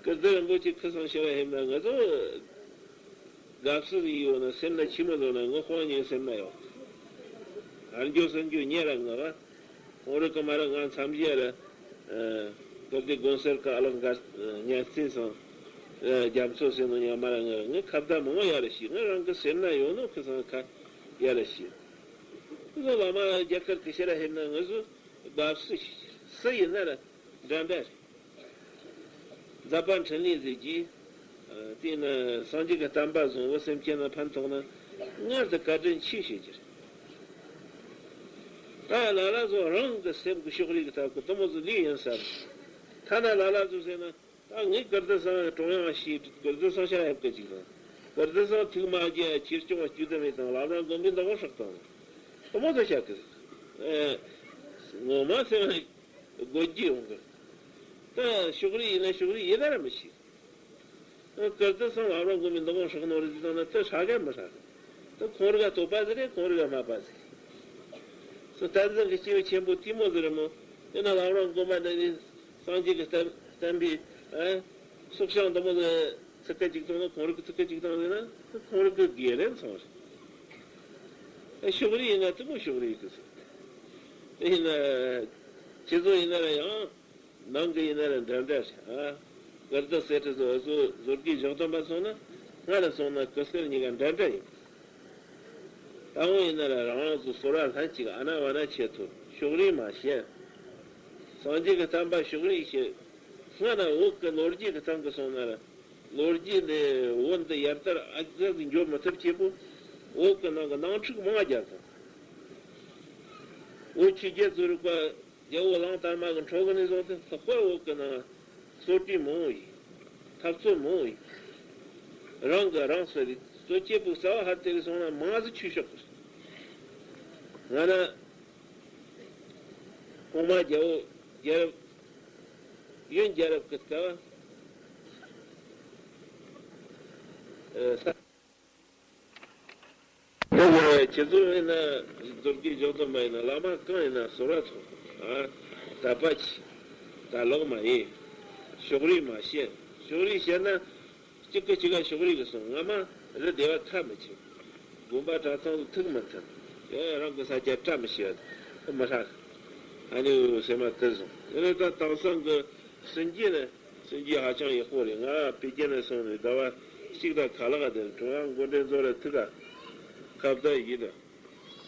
ཀིརྟི་རིན་པོ་ཆེ་ཁུ་སང་ཤེས་ར་ཕེབས་ན་ང་ཚོ་དགའ་བསུ་ཡིན་ཡོད་ན་སེམས་ན་ཆི་མོ་བཟོ་ན་ངོ་ཧོ་ཉེ་སེམས་ན་ཡོད། ཨར་འགྱོ་སེམས་འགྱོ་ཉེ་ར་ང་བ། ཁོང་རི་ཀ་མ་ར་ང་མཚམས་བཞི་ར། ཀིརྟི་དགོན་གསར་ཀ་ཨ་ལག་འགའ་ཉ་རྩིས་སང་། རྒྱ་མཚོ་སེ་ནོ་ཉ་མ་ར་ང་ང་ཁ་བརྡ་མང་ཡ་ར་ཤི་ང་རང་གི་སེམས་ན་ཡོད་ནོ་ཁུ་སང་ཁ་ཡ་ར་ཤི། ཁུ་སང་བླ་མ་རྒྱ་གར་གི་ཤེས་ར་ཕེབས་ན་ང་ཚོ་དགའ་བསུ་ཤི་སུ་ཡིན་ན་ར་འདྲ་འདྲ་རེད། མཛད་པ་འཕྲིན་ལས་ཟེར་གྱིས། དེས་ན་སངས་རྒྱས་ཀྱི་བསྟན་པ་བཟང་བོ་སེམས་ཅན་ལ་ཕན་ཐོགས་ན་སྔར་དུ་བཀའ་དྲིན་ཆེ་ཞེས་བརྗོད། ད་ལ་ལ་ཚོ་རང་གི་སེམས་ཀྱི་ཕྱོགས་རིས་ཀྱི་ཐབས་ཀྱི་དུ་མོ་ཚོ་ལས་ཡིན་ས་རེད། ཐ་ན་ལ་ལ་ཚོ་ཟེར་ན་ད་ངས་ཀིརྟི་སང་ཀྲུང་དབྱང་ཞེས་ཀིརྟི་སང་ཤར་ཡབ་ཀི་ཅིག་དང་། ཀིརྟི་སང་ཐུགས་མ་དགྱེས་ཆེར་སྐྱོང་བ་བཅུད་དུ་མེད་དང་ལམ་རང་དགོན་པའི་འདུ་ཁང་ཧྲག་དང་། དུ་མོ་ཚོ་བཤད་གི། ངོ་མ་ཟེར་ན། དགོས་རྒྱུ་ཡོང་གི། ད་ཕྱོགས་རིས་ཡིན་ན་ཕྱོགས་རིས་ཡིན་ན་ར་མི་ཤེས། ད་ཀིརྟི་སང་ལམ་རང་དགོན་པའི་འདུ་ཁང་ཧྲག་ནོ་རེད་ཟེར་ན་ད་ཧྲག་ག་མི་ཧྲག་གི། ད་ཁོང་རི་ག་དོགས་པ་ཟིག་རེད། ཁོང་རི་ག་སྨད་པ་ཟིག་རེད། སོ་བསྟན་འཛིན་གྱི་སྐྱེས་བུ་ཆེན་པོ་དེ་མོ་ཟིག་རེད་མོ། དེ་ན་ལམ་རང་དགོན་པ་འདི་ནི་སངས་རྒྱས་ཀྱི་བསྟན་བསྟན་པའི་ཨ། སྲོག་ཤིང་འདི་མོ་ཟིག་ཚིག་ཀ་གཅིག་བཏང་ན་ཁོང་རི་གི་ཚིག་ཀ་གཅིག་བཏང་ཟེར་ན་ད་ཁོང་རི་གི་དགེ་རེད་སོང་རེད། ཕྱོགས་རིས་ཡིན་ན་དེ་མོ་ཕྱོགས་རིས་གི་ཟེར། དེ་ཡིན་ན། ཁྱེད་ཚོ་ཡིན་ན་ར་ཡང་། ནང་གི་ཡིན་ན་ར་འདྲ་འདྲ་རེད་ཨ། ཀིརྟི་གསེར་ཁྲི་ཚོ་ཚོ་ཟོར་གི་བཞག་སྟོན་པ་སོང་ན། སྔར་ལ་སོང་ན་ཀི་གསེར་གཉིས་ཀ་འདྲ་འདྲ་ཡིན། ད་འོ་ཡིན་ན་ར་རང་རང་ཚོ་ཟོར་བ་ལྷན་ཅིག་ཨ་ན་བ་ན་ཆེད་དུ་ཕྱོགས་རིས་མ་བྱེད། སངས་རྒྱས་ཀྱི་བསྟན་པ་ཕྱོགས་རིས་བྱེད། སྔ་ན་བོད་ཀྱི་ལོ་རྒྱུས་ཀྱི་སྟེང་གི་སོང་ན་ར། ལོ་རྒྱུས་འདི་བོད་འདི་ཡར་དར་ཨ་ཙི་ཙི་འགྱོ་མི་ཐུབ་ཆེད་པོ། བོད་ཀྱི་ནང་གི་ནང་འཁྲུག་མང་རྒྱག་དང་། བོད་ཆོས་རྒྱལ་ཚོ་རིག་པ། རྒྱལ་པོ་གླང་དར་མ་གི་འཕྲོ་གི་ནས་བཟུང་སྟེ་ལྷག་པར་བོད་ཀྱི་ནང་གསོ་རྒྱུ་མང་བོ་ཡིན། འཐབ་རྩོད་མང་བོ་ཡིན། རང་གི་རང་སོ་རེད་གསོ་སྐྱེས་པོ་རྩ་བ་ཧ་དེ་རེ་སོང་ན་མང་ཟིག་ཆོས་ཕྱོགས་ཀྱི་ང་ན་གོང་མ་རྒྱལ་པོ་རྒྱལ་རབས་ཡོན་རྒྱལ་རབས་ཀྱི་སྐབས། ཨ། ས། ཁྱེད་ཚོ་ཡིན་ན་མཛོད་དགེ་རྒྱོག་དུ་མ་ཡིན་ན་བླ་མ་གང་ཡིན་ན་ཟོར་བ་ཚོ་ཨ་དད་པ་གྱིས་ད་ལོག་མ་ཡིན། ཕྱོགས་རིས་མ་བྱེད། ཕྱོགས་རིས་བྱེད་ན་གཅིག་གི་གཅིག་ག་ཕྱོགས་རིས་གི་སོང་ང་མ་རི་སྡེ་བ་ཐ་མི་ཆད། དགོན་པ་གྲྭ་ཚང་དུ་ཐུག་མི་ཐུབ། དེ་རང་གི་ས་ཆ་བཀྲ་མི་ཤིས་པ་མི་ཧྲག་ཨ་ནི་སེམས་མ་དེ་བཟུང་དེ་ནས་ད་དེང་སང་གི་སྲིན་རྒྱུད་ནི། སྲིན་རྒྱུད་ཧ་ཅང་ཡག་པོ་རེད། ང་པེ་ཅིན་ནས་སོང་ནས་ཟླ་བ་གཅིག་དང་ཁ་ལག་དེར་ཀྲུང་དབྱང་འགོ་འདྲེན་ཚོ་ལ་ཐུག་ག་ཁ་བརྡ་ཡིན་ད།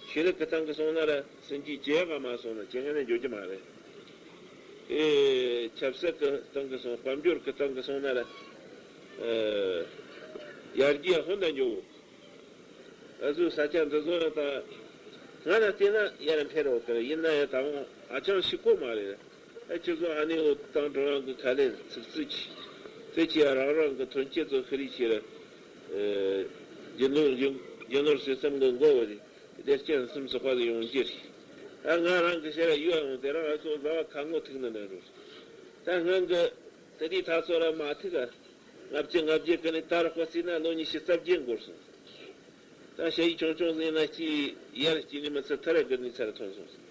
ཆོས་ལུགས་ཀྱི་སྟེང་གི་སོང་ན་ར་སྲིན་རྒྱུད་ཇེ་ཡག་ག་མ་སོང་ན་ཇེ་སྔ་ནས་འགྱོ་རྒྱུ་མ་རེད། ཨེ་ཆབ་སྲིད་ཀྱི་སྟེང་གི་སོང་དཔལ་འབྱོར་གྱི་སྟེང་གི་སོང་ན་ར་ཡར་རྒྱས་ཧོན་ད་འགྱོ་འོ། ང་ཚོའི་ས་ཆ་འདི་ཚོ་ལ་ད་སྔ་ན་བལྟས་ན་ཡར་འཕེལ་རོགས་ཀྱི་ཡིན་ན་ཡང་ད་འོང་ཧ་ཅང་ཞིག་གོ་མ་རེད། ཨ་ཁྱེད་ཚོ་ཨ་ནི་འོ་ཏང་ཀྲུང་དབྱང་གི་ཁ་ལས་ཚིག་ཚིག་གི་དེ་ཁྱེད་རང་རང་གི་ཐོན་སྐྱེད་ཚོ་ཤི་རི་ཆེ་ར། རྒྱུ་ནོར་རྒྱུ་ནོར་ཟེར་སེམས་གི་མགོ་བོ་རེད། དེ་རྐྱེན་སེམས་སོག་པ་ལ་ཡོང་རྒྱུ་རེད། ཨ་ང་རང་གི་ཤེས་ར་ཡུལ་ཡང་དེ་རང་ཨ་ཚོ་ཟླ་བ་ཁ་ངོ་ཐུག་ན་ན་རུ། ད་སྔོན་གི་དེ་དུས་ད་ཚོ་ར་མ་ཐུག་ག་ལྔ་བཅུ་ལྔ་བརྒྱད་ཀྱི་ནས་ད་རག་པ་བརྩིས་ན་ལོ་ཉི་ཤུ་རྩ་བརྒྱད་འགོར་སོང་། ད་ཞ་ཡི་ཆུང་ཆུང་ཟིག་ཡིན་ན་ཅི་ཡར་སྐྱེ་ནི་མི་ཚད་ཐར་ར་དགོས་ནི་ཚར་ཐོན་སོང་ཟིག་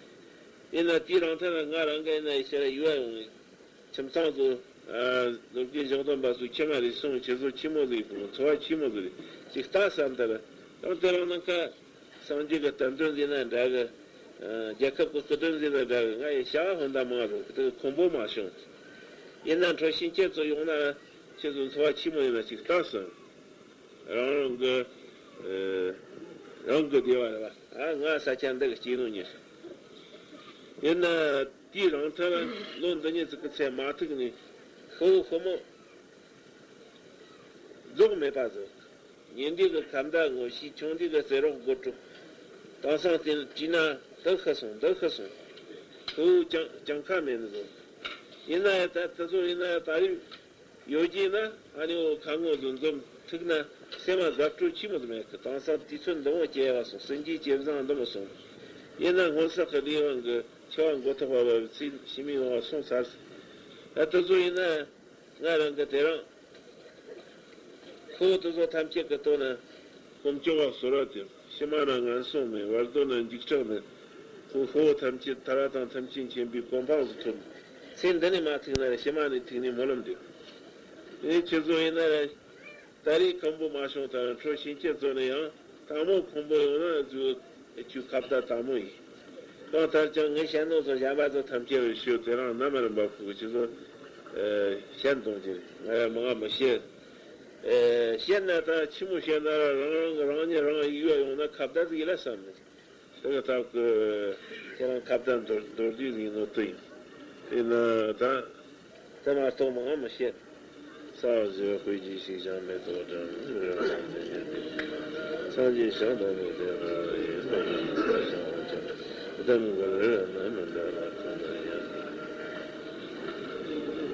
ཡིན་ན་དེའི་རིང་ཐད་ལ་ང་རང་ག་ཡིན་ན་ཡི་ཤ་ར་ཡུལ་ཡོང་ནས་ཁྱིམ་ཚང་ཚོ་ནོར་གྱི་བཞག་དོན་པ་ཚོ་ཁྱིམ་མ་རེད་སོང་ཁྱེད་ཚོ་ཆི་མོ་ཟིག་ཡིན་ཚོ་བ་ཆི་མོ་ཟིག་རེད་ཅིག་ལྟ་བསམ་ད་ར་ཡང་དེ་རིང་ནང་ཁ་སངས་རྒྱས་ཀྱི་བསྟན་དོན་ཟིན་ན་འདྲ་གི་རྒྱལ་ཁབ་ཀྱི་སྐུ་དྲིན་ཟིག་ལ་དགའ་བའི་ང་ཡི་བྱ་བ་ཧོན་ད་མང་རུ་དེ་ཁོང་པོ་མ་བྱུང་། ཡིན་ན་འཕྲོ་ཕྱིན་ཆད་ཚོ་ཡོང་ན་ཁྱེད་ཚོ་འཚོ་བ་ཆི་མོ་ཡིན་ན་ཅིག་ལྟ་སོང་། རང་རང་གི་རང་གི་བདེ་བ་རེད་བ། ཨ་ང་ས་ཆ་འདི་གི་སྐྱེས་ནོ་ཉིད། ཡིན་ན་དེའི་རང་ཐལ་ལོ་འདི་ཉིད་ཅིག་གི་ཚེ་མ་ཐུག་ནས་ཤོ་ཤོ་མོ་རྫོགས་མེད་པ་ཟེར། ཉེ་འདྲིས་ཀྱི་ཁ་མདའ་ངོ་ཤེས། ཆུང་འདྲིས་ཀྱི་བརྩེ་རོགས་སྒོ་དཀྲུག་དེང་སང་དེ་བྲིས་ན་འདི་ཤི་སོང་འདི་ཤི་སོང་། ཁོ་བོ་ཅང་ཅང་ཁ་མེད་ནི་བཟོ། ཡིན་ན་ཡང་ད་དེ་ཚོ་ཡིན་ན་ཡང་ད་རེས་ཡོད་རྒྱུ་ན་ཨ་ནི་འོ་ཁ་ངོ་བཟོ་འཛོམས་ཐུག་ན་སེམས་མ་དགའ་སྤྲོ་ཆི་མོ་ཟིག་མེད་གི། དེང་སང་དུས་ཚོད་འདི་མོ་སྐྱེལ་བ་སོང་། སེམས་རྒྱུད་ཇེ་བཟང་འདི་མོ་སོང་། ཡིན་ན་སྔོན་བསགས་ཀྱི་ལས་དབང་གི་འཆི་བ་མགོ་ཐོག་པ་བབས་ཚེ་ཕྱི་མའི་འོང་བ་སོང་ཚར། ད་དེ་ཚོ་ཡིན་ན། ང་རང་གི་དེ་རིང་ཁོ་བོ་དེ་ཚོ་ཐམས་ཅད་ཀྱི་ལྟོ་ན་སྐོམ་སྐྱོ་བ་གསོལ་བ་དེ། ཕྱི་མ་ན་ངན་སོང་མེད། བར་དོ་ན་འཇིགས་སྐྲག་མེད། ཁོ་ཁོ་བོ་ཐམས་ཅད་ཐར་བ་དང་ཐམས་ཅད་མཁྱེན་པའི་གོ་འཕང་དུ་ཐོབ། ཚེ་འདི་ནས་མ་ཐུག་ན་ར་ཕྱི་མ་ནས་ཐུག་ནས་སྨོན་ལམ་འདེབས། ཨེ་ཁྱེད་ཚོ་ཡིན་ན་ར་ད་རེས་ཁམ་བུ་མ་བྱུང་ད་ར་འཕྲོ་ཕྱིན་ཆད་ཚོ་ནས་ཡང་། དང་མོ་ཁོང་པོ་ཡོང་ན་ཚུ་ཁྱོད་ཁ་བརྡ་དང་མོ་ཡིན། གང་ལྟར་ཀྱང་ངས་བཤད་ནོ་ཚོ་གཞན་པ་ཚོ་ཐམས་ཅད་རེ་ཞུ་དེ་རང་རྣམ་པར་འབབ་ཁུག་ཁྱེད་ཚོ་བཤད་འདོང་གྱི་རེད། ང་ཡང་མང་མི་བཤད། བཤད་ན་ད་ཆི་མོ་བཤད་ན་རང་རང་གི་རང་ཉིད་རང་ཡིད་ཡོད་ཡོང་ན་ཁ་བརྡ་ཟིག་ཡིན་ལ་བསམ་ནས་དེ་གི་ཐབས་ཀྱི་ཁྱེད་རང་ཁ་བརྡ་མདོར་མདོར་བསྡུས་ཟིག་ཡིན་ནོ་དེ་ཡིན། དེས་ན་ད། དེ་མ་གཏོགས་མང་མི་བཤད། ས་བཞི་དཔེ་གྱིས་ཤིག་ཅང་མེ་ཏོག་སྦྲང་། སངས་རྒྱས་ཞིང་དུ་མི་དེ་ན་ཡིན་པ་ཡིན་ས་ཞིང་ཅང་། གདམས་ངག་རི་རབ་ན་མི་འདྲ་བ་ཁོ་ན་ཡང་།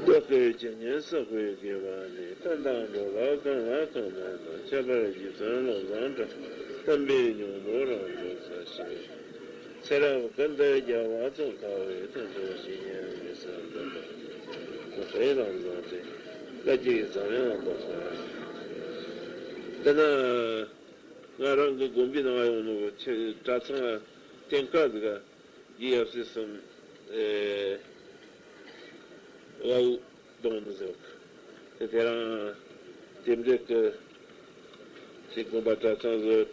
བདག་གིས་ཇི་སྙེད་བསགས་པའི་དགེ་བ་ནི། ཀུན་དང་འགྲོ་ལ་གང་ལ་གང་འདུལ་དུ། ཁྱད་པར་རྗེ་བཙུན་བློ་བཟང་གྲགས། བསྟན་པའི་སྙིང་པོ་རང་གྲོལ་ས་ཞིང་། ཚེ་རབས་ཀུན་ཏུ་རྒྱལ་བ་ཙོང་ཁ་བའི། དོན་དུ་ཇི་སྙེད་འོད་གསལ་འདི་ལ། གོ་འཕེལ་ལམ་བཟང་སྟེ། བཀའ་བརྒྱུད་ཟབ་ཡངས་པ། འདི་ན་ང་རང་གི་དགོན་པའི་ནང་ཡོང་ནོ་ཆེ་གྲྭ་ཚང་ལ་བསྟན་སྐལ་ཟིག་ག་རྗེ་ཡབ་སྲས་གསུམ། ཨེ། དབའ་བོ། གདོང་ནི་ཟེར་བ། དེ་དེ་རང་རྟེན་འབྲེལ་གྱི་ཅིག་དགོན་པ་གྲྭ་ཚང་ཟེར།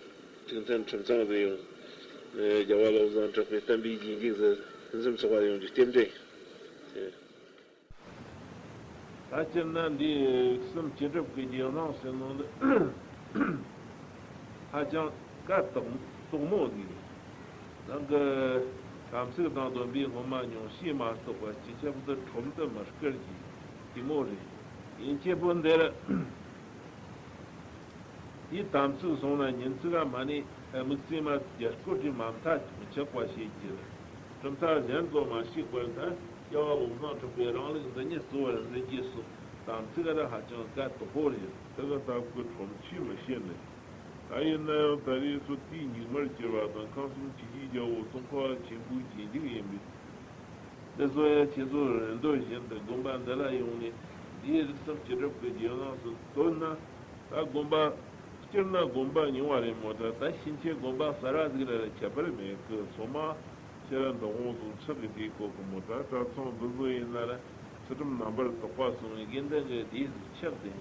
ཐུགས་མཐུན་ཁྲིམས་གཙང་ཟེར་ཡོང་། རྒྱལ་བ་བློ་བཟང་གྲགས་པའི་བསྟན་པའི་རྗེས་འཇུག་ཟེར། ཕུན་སུམ་ཚོགས་པ་ཡོང་རྒྱུ་རྟེན་འབྲེལ། ད་སྤྱིར་ན་འདི་གསུམ་སྤྱི་སྒྲུབ་ཀྱི་རྒྱུན་ལམ་ཟེར་ནོ་འདི། ཧ་ཅང་དཀའ་སྟོགས་སྟོགས་མོ་ཟིག་རེད། ནང་གི་དམ་ཚིག་དང་སྡོམ་པའི་སྔོན་མ་ཉུང་ཤས་མ་གཏོགས་པ་སྤྱི་ཁྱབ་ཏུ་ཁྲོམ་དུ་མི་བསྐུར་གྱི་དེ་མོ་རེད། ཡིན་གཅིག་པོ་འདིར་དེའི་དམ་ཚིག་བསྲུངས་ན་ཉིན་གཅིག་ག་མ་ནས་དམིགས་བརྩེ་མ་རྒྱ་སྐོར་གྱི་མ་མཐའ་མི་ཆག་པ་བྱེད་ཀྱི་རེད། གྲུབ་མཐའ་གཞན་ཚོ་མ་ཞིག་པར་ད། རྒྱལ་བ་བློ་བཟང་གྲགས་པའི་རང་ལུགས་འདི་ཉིད་གཙོ་བོར་འཛིན་རྒྱུ་སོགས་དམ་ཚིག་ར་ཧ་ཅང་དཀའ་སྟོབས་པོ་རེད། དེ་ག་ལྟ་བུའི་ཁྲོམ་ཆས་མི་ཤེས་ནས། ད་ཡིན་ན་ཡང་ད་རེས་སུ་དུས་སྙིགས་མར་གྱུར་བ་དང་ཁམས་གསུམ་ཆོས་ཀྱི་རྒྱལ་པོ་ཙོང་ཁ་པ་ཆེན་པོའི་རྗེས་འཇུག་ཡིན་པས། འདི་ཚོ་ཡང་ཁྱེད་ཚོ་རེ་འདོད་བཞིན་དུ་དགོན་པ་འདི་ལ་ཡོང་ནས་འདིའི་རིགས་གསུམ་སྤྱི་སྒྲུབ་ཀྱི་རྒྱུན་ལམ་སོགས་བཏོན་ན། ད་དགོན་པ། སྤྱིར་ན་དགོན་པ་ཉུང་བ་རེད་མོད་ད། ད་ཕྱིན་ཆད་དགོན་པ་གསར་བ་ཟིག་རེ་རེ་ཁྱད་པར་མེད་གི། ཚང་མ་ཕྱིར་འདུ་ཁང་ཚོ་ཆགས་ཀྱི་དེའི་སྐོར་གི་མོད་ད། གྲྭ་ཚང་འདི་ཚོ་ཡིན་ན་ར་ཚུལ་ཁྲིམས་རྣམ་པར་དག་པ་སྲུང་བའི་དགེ་འདུན་གྱི་སྡེ་ཟིག་ཆགས་ཏེ།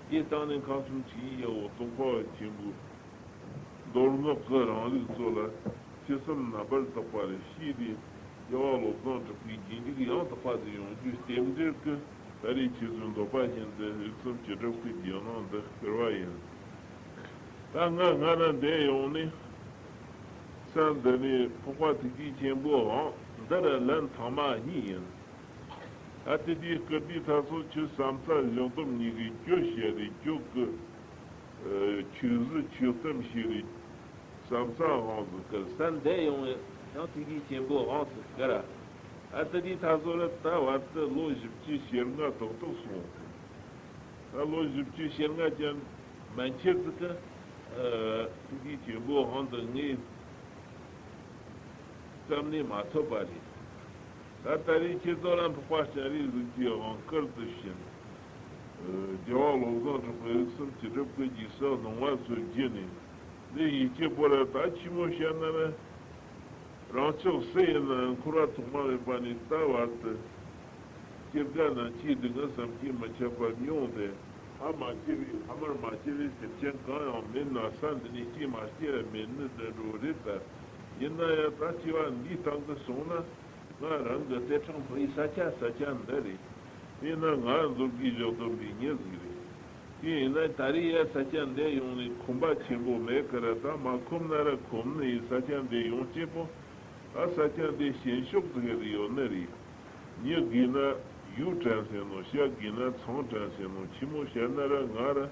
དེའི་སྟེང་ནས་ཁམས་གསུམ་ཆོས་ཀྱི་རྒྱལ་པོ་ཙོང་ཁ་པ་ཆེན་པོའི་མདོ་སྔགས་ཀྱི་རིང་ལུགས་ཚོ་ལ་ཐོས་བསམ་རྣམ་པར་དག་པ་རེ་བྱས་ཏེ། རྒྱལ་བ་བློ་བཟང་གྲགས་པའི་རྗེས་འཇུག་ཡང་དག་པ་ཟིག་ཡོང་རྒྱུའི་རྟེན་འབྲེལ་གྱིས་ད་རེས་ཁྱེད་ཚོའི་འདོད་པ་བཞིན་དུ་རིགས་གསུམ་སྤྱི་སྒྲུབ་ཀྱི་རྒྱུན་ལམ་འདི་བསྐུར་བ་ཡིན། ད་ང་སྔ་ན་འདིར་ཡོང་ནས་ས་འདི་ནས་འཕགས་པ་ཐུགས་རྗེ་ཆེན་པོའི་དབང་འདི་རུ་ལན་ཐང་མ་གཉིས་ཡིན། ད་དེ་དུས་བསྐུར་དུས་ད་སོ་ཆོས་ཟམ་ཚ་བཞི་འཛོམས་གཉིས་ཀྱི་གྱོད་བཤད་དེ་གྱོད་ཀྱི། ཆོས་གཟི་ཆོས་གཏམ་ཞེས་རིགས་ཟམ་ཚ་དབང་དུ་བསྐུར། ས་འདི་ཡོང་བས་ཡང་ཐུགས་རྗེ་ཆེན་པོའི་དབང་དུ་བསྐུར། ཨ་ཏི་དེའི་ད་སོ་ལ་ད་བར་དུ་ལོ་བཞི་བཅུ་ཞེ་ལྔ་ཏག་ཏག་སོང་། ད་ལོ་བཞི་བཅུ་ཞེ་ལྔ་ཅན་མན་ཆད་ཟིག་གི་ཐུགས་རྗེ་ཆེན་པོའི་དབང་དུ་ངས་བརྩམས་ནས་མ་ཐོབ་པ་རེད། ད་ད་རེས་ཁྱེད་ཚོ་ལ་འཕགས་པ་སྤྱན་རས་གཟིགས་ཀྱི་དབང་བསྐུར་དུ་ཕྱིན། རྒྱལ་བ་བློ་བཟང་གྲགས་པའི་རིགས་གསུམ་སྤྱི་སྒྲུབ་ཀྱི་རྗེས་སུ་གནང་བ་སྩོལ་རྒྱུ་ནི། འདི་ཡིན་གཅིག་པོ་ལ་ད་ཆི་མོ་བཤད་ན་ན། རང་ཅག་སུ་ཡིན་ན་འཁོར་བ་ཐོག་མ་མེད་པ་ནས་ད་བར་དུ། སྐྱེ་རྒ་ན་འཆིའི་སྡུག་བསྔལ་བསམ་གྱིས་མི་ཁྱབ་པ་མྱོང་སྟེ། ཕ་མ་སྐྱེ་བའི་ཕ་མར་མ་སྐྱེ་བའི་སེམས་ཅན་གང་ཡང་མེད་ན་ས་འདི་ནས་སྐྱེས་མ་སྐྱེས་མེད་ནི་འདྲ་འགྲོ་རེད་ད། ཡིན་ན་ཡང་ད་སྐྱེ་བ་འདིའི་སྟེང་དུ་སོང་ན། ང་རང་གི་རྩེ་ཕྲེང་ཕུ་ཡི་ས་ཆ་ས་ཆ་འདི་རེད། དེས་ན་ང་མཛོད་དགེ་བཞག་སྡོམ་པའི་མྱི་ཟིག་རེད། དེ་ཡིན་ན་ད་རེས་ཡ་ས་ཆ་འདི་ཡོང་ནས་ཁོམ་པ་ཆེན་པོ་མེད་ཀི་ར། ད་མ་ཁོམ་ན་ར་ཁོམ་ནི་ཡིན། ས་ཆ་འདི་ཡོང་སྐྱེས་པོ། ད་ས་ཆ་འདི་ཞེན་ཕྱོགས་ཟིག་རེ་ཡོད་ནི་རེད། མྱི་དགོས་ན་ཡུལ་དྲན་ཟེར་ནོ། ཤ་དགོས་ན་ཚང་དྲན་ཟེར་ནོ། ཆི་མོ་བཤད་ན་ར་ང་ར་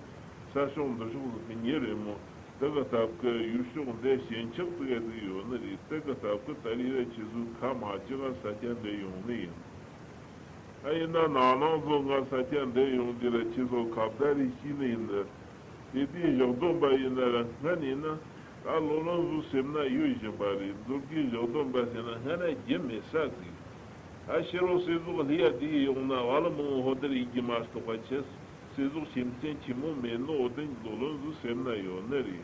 ས་ཕྱོགས་འདི་ཕྱོགས་ཟིག་གི་མྱི་རེད་མོ། དེ་གི་སྟབས་ཀྱིས་ཡུལ་ཕྱོགས་འདི་ཞེན་ཆགས་ཟིག་ཟིག་ཡོད་ནི་རེད། དེ་གི་སྟབས་ཀྱིས་ད་རེས་ར་ཁྱེད་ཚོའི་ཁ་མ་གྲག་ག་ས་ཆ་འདི་ཡོང་ནི་ཡིན། ཨ་ཡིན་ན་ནང་ནང་ཚོ་ང་ས་ཆ་འདི་ཡོང་དུས་ར་ཁྱེད་ཚོ་ཁ་བརྡ་རེ་བྱས་ནི་ཡིན་ནི། དེ་དུས་བཞག་སྡོམ་པ་ཡིན་ན་ར་སྔན་ཡིན་ན། ད་ལོ་ལོན་ཟིག་སེམས་ན་ཡོད་བཞིན་པ་རེད། མཛོད་དགེ་བཞག་སྡོམ་པ་ཟེར་ན་སྔན་ན་རྒྱུ་མེད་ས་ཟིག་ཨ་ཕྱི་རོ་ཟས་ཟོག་ལྷས་ཡ་དེ་ཡོང་ན་བ་ལ་མང་ཧོ་དེར་ཡིད་ཀྱི་མ་གཏོགས་པ་ཆེ། ཟས་ཟོག་ཞིམ་ཅན་ཆི་མོ་མེད་ནོ་དེ་ལོ་ལོན་ཟིག་སེམས་ན་ཡོད་ནི་རེད།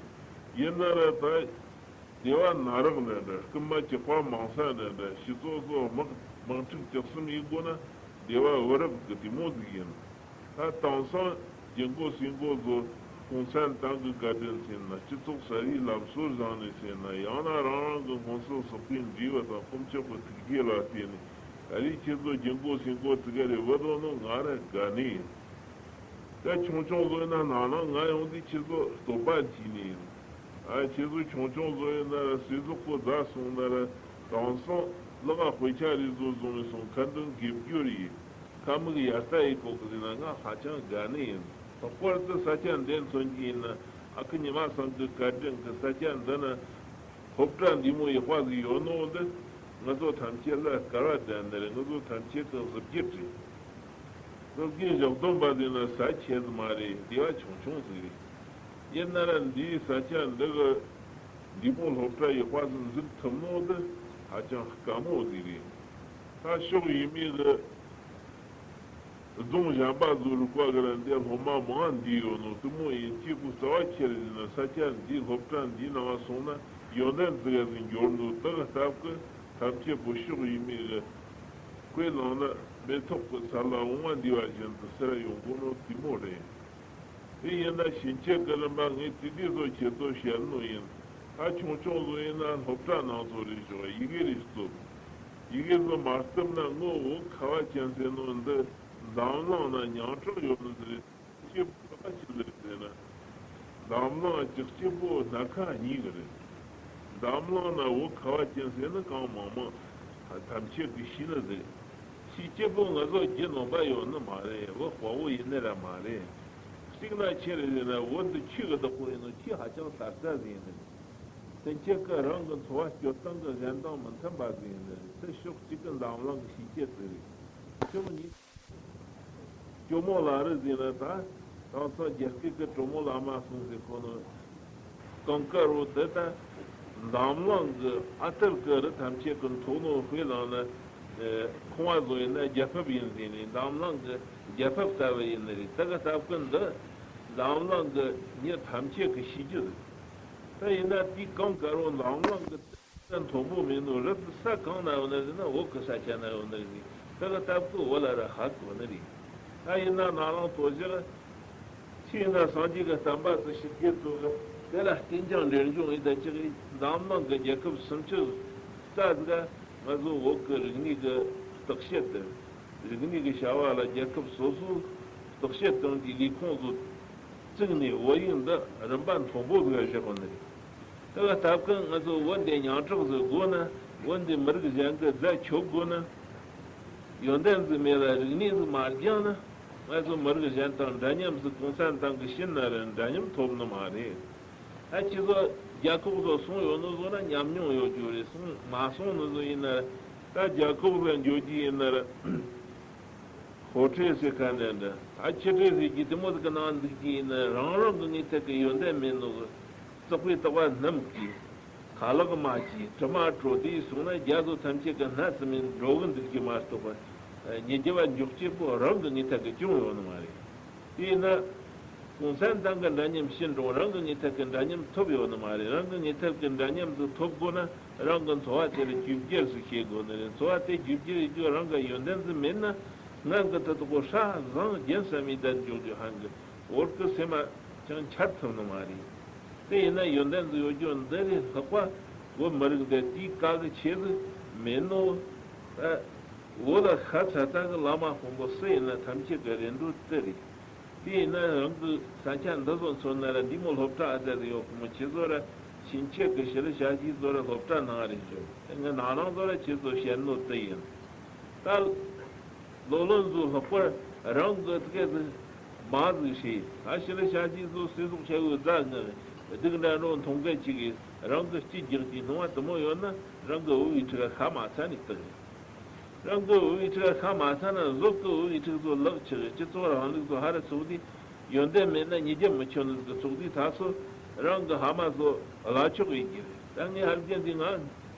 ཡིན་ན་ར་ད་སྡེ་བ་ན་རག་ནི་འདྲ། རྐུན་མ་ཇག་པ་མང་ས་ནི་འདྲ། ཕྱི་ཚོགས་ཚོ་དམག་དམག་འཁྲུག་ཇག་གསུམ་ཡིན་དགོས་ན་སྡེ་བ་བུ་རབ་གི་དེ་མོ་ཟིག་ཡིན། ད་དེང་སང་རྒྱལ་མགོ་སྲས་མགོ་ཚོ་གོང་ས་ཏང་གི་བཀའ་དྲིན་ཟེར་ན། སྤྱི་ཚོགས་གསར་བའི་ལམ་སྲོལ་བཟང་ནས་ཟེར་ན། ཡང་ན་རང་རང་གི་སྔོན་སོ་སོག་པོའི་འབྲས་བུ་དང་དཀོན་མཆོག་གི་ཐུགས་རྗེ་ལ་བརྟེན་ནས། ད་རེས་ཁྱེད་ཚོ་རྒྱལ་མགོ་སྲས་མགོ་ཙི་ག་རེ་བུད་འགྲོ་ནོ་ང་ར་དགའ་ནི་ཡིན། ད་ཆུང་ཆུང་བཟོ་ཡིན་ན་ནང་ནང་ང་ཡོང་དུས་ཁྱེད་ཚོ་བསྟོད་པ་བྱས་ནི་ཡིན། ཨ་ཁྱེད་ཚོ་ཆུང་ཆུང་བཟོ་ཡིན་ན་ཟས་ཟོག་པོ་རྫ་སོང་ན་ར། དེང་སང་ལག་དཔེ་ཆ་རེ་ཚོ་བཟུང་བའི་སོང་། ཁ་འདོན་དགེ་སྦྱོར་ཡིན། ཁ་མིག་ཡར་ལྟ་ཡི་གོ་གི་ཟེར་ན་ང་ཧ་ཅང་དགའ་ནི་ཡིན། ལྷག་པར་དུ་ས་ཆ་འདི་མཚོན་གྱི་ཡིན་ན། ཨ་ཁུ་ཉི་མ་ཚང་གི་བཀའ་དྲིན་གྱིས་ས་ཆ་འདི་ན་སློབ་གྲྭ་འདི་མོ་ཡག་པ་ཟིག་ཡོད་ནོ་འདི་ང་ཚོ་ཐམས་ཅད་ལ་སྐལ་བ་ལྡན་ནི་རེད། ང་ཚོ་ཐམས་ཅད་ཀྱི་གཟི་བརྗིད་རེད། སློབ་དགེ་བཞག་སྡོམ་པ་འདི་ན་ས་ཆེ་ཟིག་མ་རེད། སྡེ་བ་ཆུང་ཆུང་ཟིག་རེད། ཡིན་ན་ར་འདིའི་ས་ཆ་འདི་གི་འདི་མོ་སློབ་གྲྭ་ཡག་པ་ཟིག་འཛུགས་ཐུབ་ནོ་འདི་ཧ་ཅང་དཀའ་མོ་ཟིག་རེད། ད་ཕྱོགས་ཡས་མས་གི་རྫོང་གཞན་པ་ཚོ་རིག་པ་གི་ར་འདི་སློབ་མ་མང་འདི་ཡོད་ནོ་དེ་མོ་ཡིན། སྐྱེས་བུ་རྩ་བ་ཁྱེར་ཡིན་ན་ས་ཆ་འདི་སློབ་གྲྭ་འདི་ནང་སོང་ན་ཡོན་ཏན་ཙི་ག་ཟིག་འབྱོར་འདུག་དེ་གི་སྟབས་ཀྱིས་ཐམས་ཅད་པོ་ཕྱོགས་ཡས་མས་གི་དཔེ་བླངས་ན་མེ་ཏོག་གི་ས་ལ་འོ་མ་འདི་བ་བཞིན་དུ་སེར་ཡོང་གོ་ནོ་དེ་མོ་རེད། དེ་ཡིན་ན་ཕྱིན་ཆད་ཀྱི་རིམ་པ་ངས་དེ་དུས་ཚོ་ཁྱེད་ཚོ་བཤད་ནོ་ཡིན། ད་ཆུང་ཆུང་ཚོ་ཡིན་ན་སློབ་གྲྭ་ནང་ཚོ་རེ་ཞོག་ཡི་གེ་རེ་བཏུབ། ཡི་གེ་ཚོ་མ་བཏུབ་ན་ངོ་བོ་ཁ་བ་ཅན་ཟེར་ནོ་འདི་འཛམ་གླིང་ན་ཉང་ཁྲག་ཡོད་ནི་ཟེར། ཁྱེད་ཁ་བ་ཅན་ཟེར་ཟེར་ན། འཛམ་གླིང་གི་སྐྱེས་བུ་སྣ་ཁ་གཉིས་ཀྱི་རེད། འཛམ་གླིང་ན་བོད་ཁ་བ་ཅན་ཟེར་ནི་གང་མང་མང་ཐམས་ཅད་ཀྱིས་ཤེས་ནི་ཟིག་ཤེས། སྐྱེས་བུ་ང་ཚོ་རྒྱུ་ནོམ་པ་ཡོད་ནི་མ་རེད། བོད་དཔའ་བོ་ཡིན་ནི་ར་མ་རེད། གཅིག་ན་ཆི་རེད་ཟེར་ན་བོད་འདི་ཆོས་ཀྱི་བདག་པོ་ཡིན་ནོ། ཆོས་ཧ་ཅང་ལྷ་རྩ་ཟིག་ཡིན་ནི་རེད། དེ་ཁྱེད་ཀྱིས་རང་གི་འཚོ་བ་སྐྱོབ་སྟངས་ཀྱི་གཞན་དང་མི་མཐུན་པ་ཟིག་ཡིན་ནི་རེད། དེ་ཕྱོགས་གཅིག་གི་འཛམ་གླིང་གི་ཤེས་བྱ་ཟིག་རེད། ཕྱོགས་གཉིས། ཇོ་མོ་ལ་རི་ཟེར་ན་ད་དེང་སང་རྒྱ་སྐད་ཀྱི་ཇོ་མོ་ལ་མ་གསུངས་ཟེར་གོ་ནོ། གངས་དཀར་བོ་འདི་ད་འཛམ་གླིང་གི་ཨ་ཏར་གི་རི་ཐམས་ཅད་ཀྱི་མཐོ་ནོ། དཔེ་བླངས་ན་ཁང་བ་བཟོ་ཡིན་ན་རྒྱ་ཕིབས་ཡིན་ཟེར་ནས་འཛམ་གླིང་གི་རྒྱ་ཕིབས་ལྟ་བུ་ཡིན་ནི་རེད། དེ་གི་སྟབས་ཀྱིས་འདི་འཛམ་གླིང་གི་མྱི་ཐམས་ཅད་ཀྱིས་ཤེས་རྒྱུ་རེད། ད་ཡིན་ན་དེའི་གངས་དཀར་བོ་འཛམ་གླིང་གི་ས་མཐོན་པོ་མིན་ནོ། རི་དེ་ས་གང་ན་ཡོད་ནི་རེད་ན་བོད་ཀྱི་ས་ཆ་ན་ཡོད་ནི་རེད། དེ་གི་སྟབས་ཀྱིས་བོད་ལ་ར་ཧ་གོ་ནི་རེད། ད་ཡིན་ན་ནང་ལང་དོ་བཞག་ཆི་ཡིན་ན་སངས་རྒྱས་ཀྱི་བསྟན་པ་དེ་ཕྱི་རྒྱལ་ཚོ་གི་དེ་ལ་རྟེན་ཅིང་འབྲེལ་འབྱུང་ཡིན། ད་ཅི་གི་འཛམ་གླིང་གི་རྒྱལ་ཁབ་སུམ་ཅུ་རྩ་ཟིག་ག་ང་ཚོ་བོད་ཀྱི་རིག་གནས་ཀྱི་བརྟག་དཔྱད་དེ། རིག་གནས་ཀྱི་བྱ་བ་ལ་རྒྱལ་ཁབ་སོ་སོའི་བརྟག་དཔྱད་གཏོང་རྒྱུའི་ལས་ཁུངས་ཚོ་བཙུགས་ནས་བོད་ཡིག་འདི་རིམ་པ་མཐོན་པོ་ཟིག་ག་བཞག་གོ་ནི་རེད། དེ་གི་སྟབས་ཀྱིས་ང་ཚོ་བོད་འདི་ཉམས་ཆག་ཟིག་དགོས་ན། བོད་འདི་མི་རིགས་གཞན་གྱིས་རྫ་ཁྱོབ་དགོས་ན། ཡོན་ཏན་ཟིག་མེད་ལ་རིག་གནས་ཟིག་མ་སྦྱངས་ན། ང་ཚོ་མི་རིགས་གཞན་དང་འདྲ་མཉམ་ཟིག་གོང་ས་མདུན་གྱི་ཕྱི་ན་ར་འདྲ་མཉམ་ཐོབ་ནི་མ་རེད། ད་ཁྱེད་ཚོ་རྒྱལ་ཁབ་ཚོ་སོང་ཡོད་ནོ་ཚོ་ན་ཉམས་མྱོང་ཡོད་རྒྱུ་རེད། སོང་མ་སོང་ནོ་ཚོ་ཡིན་ན་ར། ད་རྒྱལ་ཁབ་ཚོ་འགྱོ་རྒྱུ་ཡིན་ན་ར། ཕོ་ཁྲེ་ཟེར་མཁན་འདྲ་འདྲ། ད་ཁྱི་ཁྲེ་ཟེར་གྱི་དེ་མོ་ཟིག་གི་ནང་འཛུལ་གྱི་ཡིན་ན་རང་རང་གི་ངོས་ཐད་ཀྱི་ཡོན་ཏན་མེད་ནོ་གི། བཙོག་པའི་ལྟ་བ་སྣུམ་གྱིས། ཁ་ལག་མ་གྱིས་དྲི་མ་བྲོ་དེ་སོང་ན་རྒྱ་བཟོ་ཐམས་ཅད་ཀྱི་སྣ་ཟིན་མིན་འགྲོ་གི་འདུག་རྒྱུ་མ་གཏོགས་པ། ཉེ་རྒྱུ་བ་འཇོག་བྱེད་པོ་རང་གི་ངོས་ཐད་ཀྱི་སྐྱོན་ཡོད་ནི་མ་རེད། དེས་ན། གོང་ས་མདུན་གྱི་འདྲ་མཉམ་ཕྱིན་འགྲོ་རང་གི་ངོས་ཐད་ཀྱི་འདྲ་མཉམ་ཐོབ་ཡོད་ནི་མ་རེད། རང་གི་ངོས་ཐད་ཀྱི་འདྲ་མཉམ་དུ་ཐོབ་དགོས་ན་རང་གི་འཚོ་བ་དེ་ལ་བཅོས་བསྒྱུར་ཞིག་བྱེད་དགོས་ནི་རེད། འཚོ་བ་དེ་བཅོས་བསྒྱུར་ཡེད་རྒྱུ་རང་གི་ཡོན་ཏན་ཟིག་མེད་ན་ངང་གི་དེ་དག་གོ་ཧྲ་བཟང་རྒྱན་བསམ་མི་དར་འཇོག་རྒྱུ་ཧང་གི་བོད་ཀྱི་སེམས་མ་ཅང་འཆར་ཐུབ་ནི་མ་རེད། དེ་ཡིན་ན་ཡོན་ཏན་ཟིག་ཡོད་རྒྱུ་འདི་ལས་ལྷག་པ། བོད་མི་རིགས་འདི་དེའི་བཀའ་གི་ཆེད་དུ་མེད་ནོ། ད་བོད་ལ་ཤ་ཚ་ཚ་གི་བླ་མ་དཔོན་པོ་སུ་ཡིན་ན་ཐམས་ཅད་ཀྱི་རེ་འདོད་དེ་རེད། དེ་ཡིན་ན་རང་གི་ས་ཆ་འདི་ཚོ་མཚོན་ན་ར་འདི་མོ་སློབ་གྲྭ་ཨ་ཙི་ཟིག་ཡོད་གི་མོ། ཁྱེད་ཚོ་ར་ཕྱིན་ཆད་གི་ཞི་ལི་ཞ་ཞི་ཚོ་ར་སློབ་གྲྭ་ནང་རེ་འཇོག་ངའི་ནང་ནང་ཚོ་ར་ཁྱེད་ཚོ་བཤད་ནོ་དེ་ཡིན། ད་ལོ་ལོན་ཚོ་ལྷག་པར་རང་གི་ཙི་གེ་ཙི་མ་ཟིག་བྱས། ད་ཞི་ལི་ཞ་ཞི་ཚོ་སྲིད་ཟོག་ཆ་བོའི་རྫ་ངན་སྡུག་འདྲ་འགྲོ་མཐོང་གི་ཅིག་གིས་རང་གི་སྐྱིད་རྒྱག་གི་སྣང་བ་དུ་མོ་ཡོད་ན་རང་གི་འོ་བའི་ཁྲི་ཁ་མ་ཚ་ནས་བཏགས་རེད། རང་གི་འོས་ཁྲི་ཁ་མ་ཚ་ན་ཟོག་གི་འོས་ཁྲི་ཚོ་ལག་ཆགས་སྤྱི་ཚོགས་རིང་ལུགས་ཚོ་ཧ་ར་ཚུགས་དུས། ཡོན་ཏན་མེད་ན་ཉིད་རྒྱུ་མི་ཆོད་ནི་ཟིག་ཚུགས་དུས་ད་ཚོ་རང་གི་ཧ་མ་ཚོ་བླ་མཆོག་ཡིན་གྱི་རེད། ད་ངས་ཧ་རྒྱན་འདི་ང་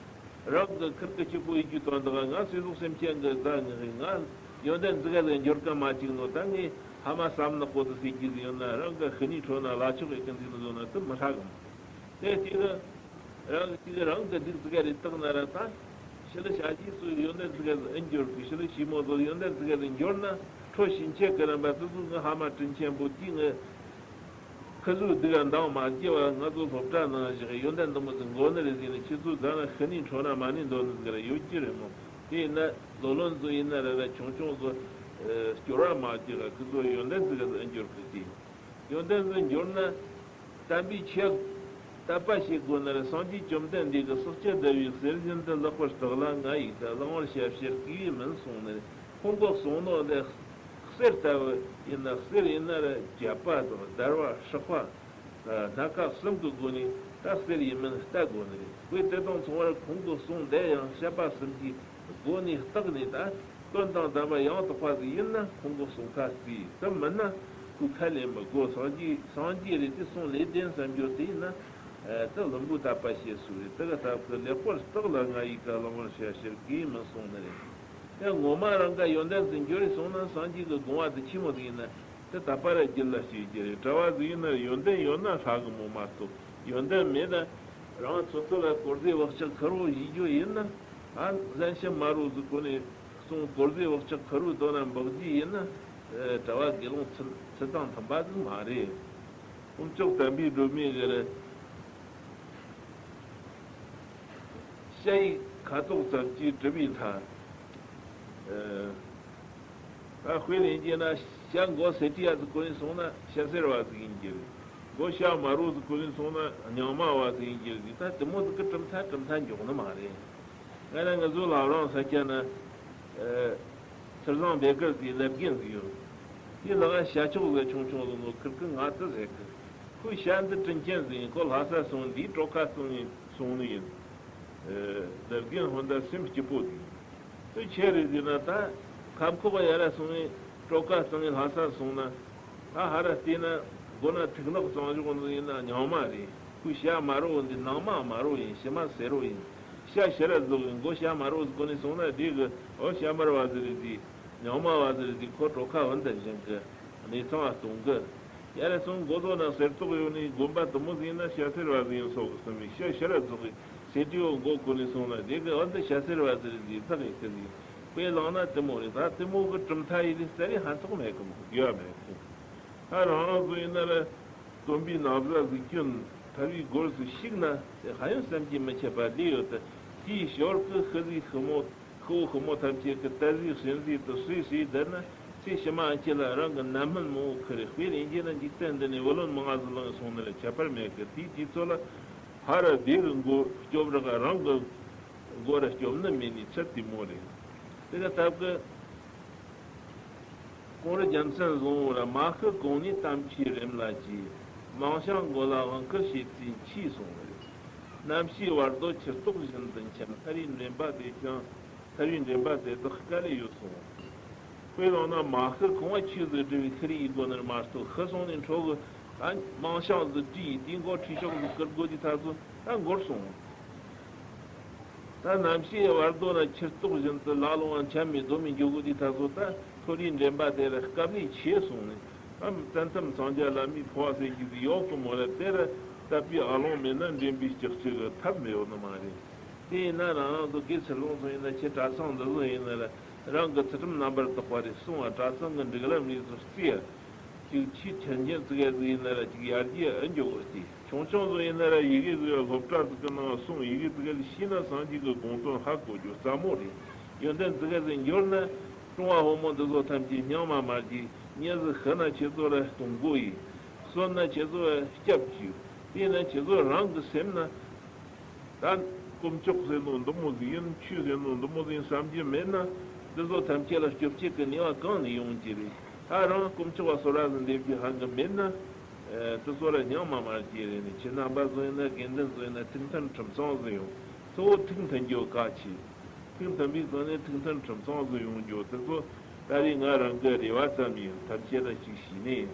རང་གི་ཁིར་གི་སྐྱིད་པོ་ཡིན་རྒྱུ་དོན་དག་ང་སྲིད་ཟོག་སེམས་ཅན་གི་ཟ་ངེས་རེད། ང་ཡོན་ཏན་འཛི་ག་ལས་འབྱོར་ག་མ་བཅུག་ནོ། ད་ངས་ཧ་མ་བསམ་ནག་པོ་དུ་ཟེར་རྒྱུ་ཟིག་ཡོད་ན་རང་གི་ཤི་ནི་ཁྲོ་ན་བླ་མཆོག་ཡིན་གི་འདི་ནི་བཟོ་ན་དུ་མི་ཧྲ་གི་མོ། དེ་གཅིག་གི་རང་གིས་རང་གི་སྡིག་ཙི་ག་རེ་བཏགས་ན་ར་ད། ཞི་ལི་ཞ་ཞི་སུ་ཡོན་ཏན་ཙི་ག་ཟིག་ཨེ་འབྱོར་གི། ཞི་ལི་ཞི་མོ་ཚོ་ཡོན་ཏན་ཙི་ག་ཟིག་འབྱོར་ན་ཁྲོ་ཕྱིན་ཆད་གི་རིམ་པ་དུ་ཚོ་ངི་ཧ་མ་དྲིན་ཆེན་པོ་དེ་ངི་ཁི་ཟུག་སྡིག་ག་འདང་མ་སྐྱེ་བ་ང་ཚོ་སློབ་གྲྭ་ནང་བཞག་ཡོན་ཏན་འདི་མོ་ཟིག་འགོ་ནི་རེད་ཟེར་ནས་ཁྱེད་ཚོ་ཟ་ན་ཤི་ནི་ཁྲོ་ན་མ་ནི་འདོད་ནི་ཟིག་ར་ཡོད་ཀྱི་རེད་མོ། དེ་ཡིན་ན་ལོ་ལོན་ཚོ་ཡིན་ན་ར་ར་ཆུང་ཆུང་ཚོ་སྐྱོར་བ་མ་སྐྱེ་ག་ཁི་ཚོ་ཡོན་ཏན་ཙི་ག་ཟིག་ཨེ་འབྱོར་གི་དེ། ཡོན་ཏན་ཟིག་འབྱོར་ན། དམ་པའི་ཆོས་དད་པ་བྱེད་དགོས་ན་ར་སངས་རྒྱས་བཅོམ་ལྡན་འདས་ཀྱིས་ཕྱག་རྒྱ་བརྡར་བའི་གསེར་བཞིན་དུ་ལེགས་པར་བརྟགས་ལ་ང་ཡིས་ཀྱང་བླང་བར་བྱ་ཕྱིར་གུས་མིན་གསུངས་ནས། ཁོང་གིས་གསུངས་ནོ་དེ་གསེར་ལྟ་བུ་ཡིན་ན། གསེར་ཡིན་ན་ར་བརྒྱ་པ་དང་བརྡར་བ་ཧྲག་པ། སྣ་ཁ་གསུམ་གྱི་སྒོ་ནས་ད་གསེར་ཡིན་མིན་ལྟ་དགོས་ནི་རེད། དཔེ་དེ་དང་མཚུངས་པར་ཁོང་གིས་གསུངས་དེ་ཡང་བཤད་པ་གསུམ་གྱི་སྒོ་ནས་བརྟགས་ནས་ད། དོན་དང་ལྡན་པ་ཡང་དག་པ་ཟིག་ཡིན་ན་ཁོང་གི་གསུང་ཁ་རྩིས། དེ་མིན་ན་ཁོའི་ཁ་ལས་མི་གོ། སངས་རྒྱས་སངས་རྒྱས་རེད་དེ་གསུང་ལེགས་ལྡན་བསམ་རྒྱུ་དེ་ཡིན་ན། ཨ། དེ་བླུན་པོའི་དད་པ་བྱེད་སྲོལ་རེད། དེ་ག་སྟབས་ཀྱིས་ལེགས་པར་བརྟགས་ལ་ང་ཡིས་ཀྱང་བླང་བར་བྱ་ཕྱིར་གུས་མིན་གསུངས་ནི་རེད། དེ་ངོ་མ་རང་ག་ཡོན་ཏན་ཟིག་འབྱོར་རེ་སོང་ན་སངས་རྒྱས་ཀྱི་དགོངས་པ་དེ་ཆི་མོ་ཟིག་ཡིན་ན། དེ་དད་པ་ར་རྒྱུད་ལ་སྐྱེ་རྒྱུ་རེད། གྲྭ་བ་ཟིག་ཡིན་ན་ཡོན་ཏན་ཡོད་ན་ཧྲ་གི་མོ་མ་གཏོགས་ཡོན་ཏན་མེད་ན། རང་ཚོད་ཚོད་ལ་དཀོར་ཟས་བག་ཆགས་ཁེར་བོ་བཞེས་རྒྱུ་ཡིན་ན། ཨ། གཞན་ཕྱི་མ་རོ་ཟིག་གོ་ནས་གསུང་། དཀོར་ཟས་བག་ཆགས་ཁེར་བོའི་དོན་ན་འབག་རྒྱུ་ཡིན་ན། ཨ། གྲྭ་བ་དགེ་སློང་ཚུལ་ཚུལ་དང་མཐུན་པ་ཟིག་མ་རེད། དཀོན་མཆོག་དམ་པའི་སྒྲོན་མེ་གིས་རེད། ཤ་ཡི་ཁ་དོག་ཙམ་གྱིས་གྲུབ་པའི་ལྷ། ཨ། ད་དཔེ་ལེན་རྒྱུ་ན་ཤ་མགོ་སེར་ཏོག་ཡ་ཟིག་གོན་ནས་སོང་ན་ཤ་སེར་བ་ཟིག་ཡིན་རྒྱུ་རེད། མགོ་ཤ་དམར་བོ་ཟིག་གོན་ནས་སོང་ན་རྙིང་མ་བ་ཟིག་ཡིན་རྒྱུ་རེད། ད་དེ་མོ་ཟིག་གི་གྲུབ་མཐའ་གྲུབ་མཐའ་འཇོག་ནི་མ་རེད། ང་ན་ང་ཚོ་ལབ་རང་ས་སྐྱ་ན། ཨ། ཚུར་བཟང་བེ་ཀར་ཟིག་ལབ་རྒན་ཟིག་ཡོད། དེ་ལ་ང་ཤ་ཆོག་ཟེར། ཆུང་ཆུང་ཟིག་ནོ་ཁིར་ཁིར་ང་དེ་ཟེར་གི། ཁོའི་ཤ་འདི་དྲིན་ཅན་ཟིག་ཡིན། ཁོ་ལྷ་ས་སོང་འདིའི་གྲོ་ཁ་སྟོང་ཡིན། སོང་ནི་ཡིན། ཨ། ལབ་རྒན་ཧོན་ད་སེམས་སྐྱིད་པོ་འདུག་དེ་ཆི་རེད་ཟེར་ན། ད་ཁམས་ཁོག་ཡར་ར་སོང་ངས་གྲོ་ཁ་སྟོང་ངས་ལྷ་ས་སོང་ན། ད་ཧར་ར་བལྟས་ན་མགོ་ན་ཐིག་ནག་གཙང་བཞག་འདི་ཡིན་ན་རྙིང་མ་རེད། ཁོའི་ཤ་དམར་བོ་འདི་ནང་མ་དམར་བོ་ཡིན། ཕྱི་མ་སེར་བོ་ཡིན། ཤ་ཕྱི་ར་རྫོགས་ཡིན། མགོ་ཤ་དམར་བོ་ཟིག་གོན་ནས་སོང་ན་དེ་གི་འོ་ཤ་དམར་བ་ཟིག་རེད་ཟེར། རྙིང་མ་བ་ཟིག་རེད་ཟེར། ཁོ་གྲོ་ཁ་བུན་དུ་བཞེངས་གི་གནས་ཚང་ང་གཏོང་གི། ཡར་ར་སོང་མགོ་ཐོག་ན་སེར་ཏོག་ཡོད་ནི་དགོན་པ་དུ་མོ་ཟིག་ཡིན་ན་ཤ་སེར་བ་ཟིག་ཡིན་སོགས་ཀྱི་སེམས་མི་ཤ་ཕྱི་ར་རྫོགས་གི། སེར་ཏོག་མགོ་གོན་ནས་སོང་ན་དེ་གི་འོ་འདི་ཤ་སེར་བ་ཟིག་རེད་ཟེར་བཏགས་ཡི་གི་ཟིག་དཔེ་བླངས་ན་དེ་མོ་རེད། ད་དེ་མོ་གི་གྲུབ་མཐའ་ཡིན་ནི་རྩ་རི་ཧན་ཐོག་མེད་གི་མོ། དགོས་པ་མེད་གི། ད་རང་རང་ཚོ་ཡིན་ན་ར་སྟོན་པའི་ན་བཟའ་ཟིག་གྱོན། ཐར་བའི་སྒོར་ཟིག་ཞུགས་ན་དེ་ཧ་ཡང་བསམ་གྱིས་མི་ཁྱབ་པ་ལོས་ཡོད་དེ། དེའི་ཞོར་གི་ཤི་ཟིག་ཤི་མོ། ཤི་བོ་ཤི་མོ་ཐམས་ཅད་ཀྱི་དད་ཟིག་གཤིན་ཟིག་ཏུ་སུས་སུས་བསྡད་ན་ཚེ་ཕྱི་མ་ཨ་ཁྱེད་ལ་རང་གི་ནད་སྨན་མང་བོ་ཁུར་རེ། དཔེ་ལེན་རྒྱུ་ན་འཇིག་རྟེན་འདི་ནས་བུ་ལོན་མང་ང་ཟིག་བླངས་སོང་ནི་ལ་ཁྱད་པར་མེད་གི། དེའི་དུས་ཚོད་ལ་ཧ་ར་སྡེ་གི་མགོ་སྐྱོབ་རག་རང་གི་མགོ་ར་སྐྱོབ་ནི་མེད་ནི་ཚད་དེ་མོ་རེད། དེ་ག་སྟབས་ཀྱིས། ཀོང་རུ་རྒྱལ་མཚན་བཟང་བོ་ར་མ་ཤི་གོང་ནས་གཏམ་ཆོས་རིམ་ལ་གྱིས། མིང་བྱང་མགོ་ལ་དབང་བསྐུར་བྱེད་རྩིས་མཆིས་གསུངས་པ་རེད། རྣམ་ཤེས་བར་དོ་ཁྱི་ལྟོགས་བཞིན་དུ་འཁྱམས། ཐར་བའི་འདྲེན་པ་དེ་ཀྱང་། ཐར་བའི་འདྲེན་པ་དེ་དག་དཀའ་ལས་ཡོད་གསུངས། དཔེ་བླངས་ན་མ་ཤི་གོང་བ་ཆོས་ཟིག་སྒྲུབ་པའི་ཤི་རི་ཡི་སྒོ་ནས་མ་གཏོགས་ཤི་སོང་ནས་འཕྲོ་གི། ཨ། མིང་བྱང་ཟིག་བྲིས་ཡི་དེའི་མགོ་ཁྲི་ཤོག་ཟིག་བསྐུར་དགོས་དུས་ད་ཚོ་ད་འགོར་སོང་། ད་རྣམ་ཤེས་བར་དོ་ན་ཁྱི་ལྟོགས་བཞིན་དུ་ལ་ལོང་བ་འཁྱམས་མི་སྡོད་མི་འགྱོ་དགོས་དུས་ད་ཚོ་ད་ཐོ་རིས་འདྲེན་པ་དེ་ལ་སྐབས་ནས་ཆེ་སོང་ནས། ཨ། བཙན་ཐབས་སངས་རྒྱས་བླ་མའི་འཕོ་བ་ཟེར་གྱི་ཟིག་ཡོག་གི་མོ་ར། དེ་ར་དད་པའི་ཨ་ལོང་མེད་ན་འདྲེན་པའི་ལྕགས་ཀྱུ་གི་ཐབས་མེད་ཡོད་ནི་མ་རེད། དེ་ཡིན་ན་རང་རང་ཚོ་དགེ་ཚུལ་སློང་ཚོ་ཡིན་ན་ཁྱེད་གྲྭ་ཚང་འདི་ཚོ་ཡིན་ན་ར་རང་གི་ཚུལ་ཁྲིམས་རྣམ་པར་དག་པ་རེ་སྲུང་བ། གྲྭ་ཚང་གི་སྒྲིག་ལམ་རེ་ཚོ་བརྩི་ཡ། ཅིག་ཆེས་ཆ་རྐྱེན་ཙི་གེ་ཟིག་ཡིན་ན་ར་ཅིག་ཡར་རྒྱས་ཨེ་འགྱོ་གི་ཟེར། གྲོང་ཆུང་ཟིག་ཡིན་ན་ར་ཡི་གེ་ཟིག་སློབ་གྲྭ་ཟིག་གི་ནང་སོང་ཡི་གེ་ཟིག་ཤེས་ན་སངས་རྒྱས་ཀྱི་དགོངས་དོན་ཧ་གོ་རྒྱུ་སླ་མོ་རེད། ཡོན་ཏན་ཟིག་ཟིག་འབྱོར་ན་སྲུང་བ་ཕོ་མོ་འདི་ཚོ་ཐམས་ཅད་སྙིང་མ་མ་རྒྱས། མྱི་ཟིག་ཤི་ན་ཁྱེད་ཚོ་ར་གཏོང་སྒོ་ཡིན། གསོན་ན་ཁྱེད་ཚོ་ར་སྐྱབས་བཅོལ། དེས་ན་ཁྱེད་ཚོ་རང་གི་སེམས་ན། ད་དཀོན་མཆོག་ཟེར་ནོ་འདི་མོ་ཟིག་ཡིན། ཆོས་ཟེར་ནོ་འདི་མོ་ཟིག་ཡིན་བསམ་རྒྱུ་མེད་ན། འདི་ཚོ་ཐམས་ཅད་ལ་སྐྱོབ་བྱེད་ཀྱི་ནུས་པ་གང་ནས་ཡོང་རྒྱུ་རེད། ད་རང་དཀོན་མཆོག་པ་སོ་ར་ཟིག་འདེབས་རྒྱུ་ཧ་གི་མེད་ན། ཨེ། དེ་ཚོ་ལ་སྙིང་མ་མ་རྒྱས་རེད་ནས། ཁྱེད་རྣམ་པ་ཚོ་ཡིན་ན་དགེ་འདུན་ཚོ་ཡིན་ན་ཐུགས་མཐུན་ཁྲིམས་གཙང་ཟིག་ཡོང་། གཙོ་བོ་ཐུགས་མཐུན་རྒྱུ་གལ་ཆེ། ཐུགས་མཐུན་པའི་སྒོ་ནས་ཐུགས་མཐུན་ཁྲིམས་གཙང་ཟིག་ཡོང་རྒྱུ་དེ་ཚོ་ད་རེས་ང་རང་གི་རེ་བ་ཙམ་ཡིན། ཐམས་ཅད་ལ་ཅིག་ཞུས་ནས་ཡིན།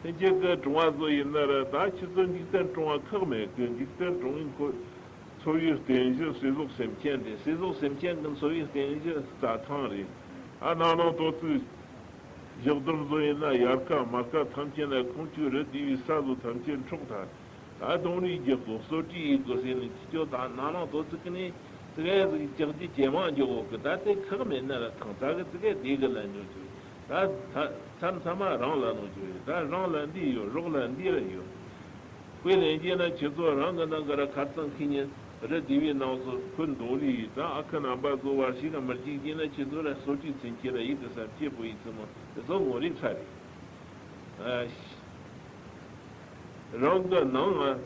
ཐེངས་གཅིག་གི་སྲུང་བ་ཚོ་ཡིན་ན་ར། ད་ཁྱེད་ཚོ་འཇིག་རྟེན་སྲུང་བ་ཁག་མེད་གི། འཇིག་རྟེན་སྲུང་བའི་ཁོ། འཚོ་བའི་རྟེན་གཞི་ཟས་ཟོག་སེམས་ཅན་རེད། ཟས་ཟོག་སེམས་ཅན་གྱི་འཚོ་བའི་རྟེན་གཞི་རྩྭ་ཐང་རེད། ཨ། ནང་ནང་དོ་ཚིགས། བཞག་སྡོམ་བཟོ་ཡིན་ན་ཡལ་ག་མལ་ག་ཐམས་ཅད་ན་ཁོང་ཚོའི་རི་དེ་བའི་ས་བཟོ་ཐམས་ཅད་འཕྲོག་ཐལ། ད་དོང་རིགས་རྒྱག་དགོས། གསོ་རིག་ཡིན་དགོས་ཟེར་ནས་ཁྱི་ཅོ་དང་ནང་ནང་དོ་ཚིགས་ཀྱི་ནས་ཙི་གེ་ཟིག་ལྕགས་ཀྱི་ཇེ་མང་འཇོག་འོག་གི། ད་དེ་ཁག་མེད་ན་ར་ཐང་ཚ་གི་ཙི་གེ་བདེ་གི་ལ་འཇོག་རྒྱུ། ད་ཚ་ཚ་ཚང་མ་རང་ལ་ལོངས་རྒྱུ་རེད། ད་རང་ལ་འདི་ཡོད། རོགས་ལ་འདི་ར་ཡོད། དཔེ་ལེན་རྒྱུ་ན་ཁྱེད་ཚོ་རང་གི་ནང་གི་ར་ཁ་རྩང་ཁི་ཉིན་རི་དེ་བའི་ནང་སོ་ཁོ་འདོང་རིགས་ཡིན། ད་ཨ་ཁུ་རྣམ་པ་ཚོ་བར་ཞིག་ག་མི་གཅིག་རྒྱུ་ན་ཁྱེད་ཚོ་ར་གསོ་རིག་ཚན་ཁྱེད་ར་ཡིད་དུ་ས་སྐྱེ་པོ་ཡིན་ཚུལ་མོ་དེ་ཚོ་ངོ་རིག་ཚ་རེད། ཨ། རང་གི་ནང་ང་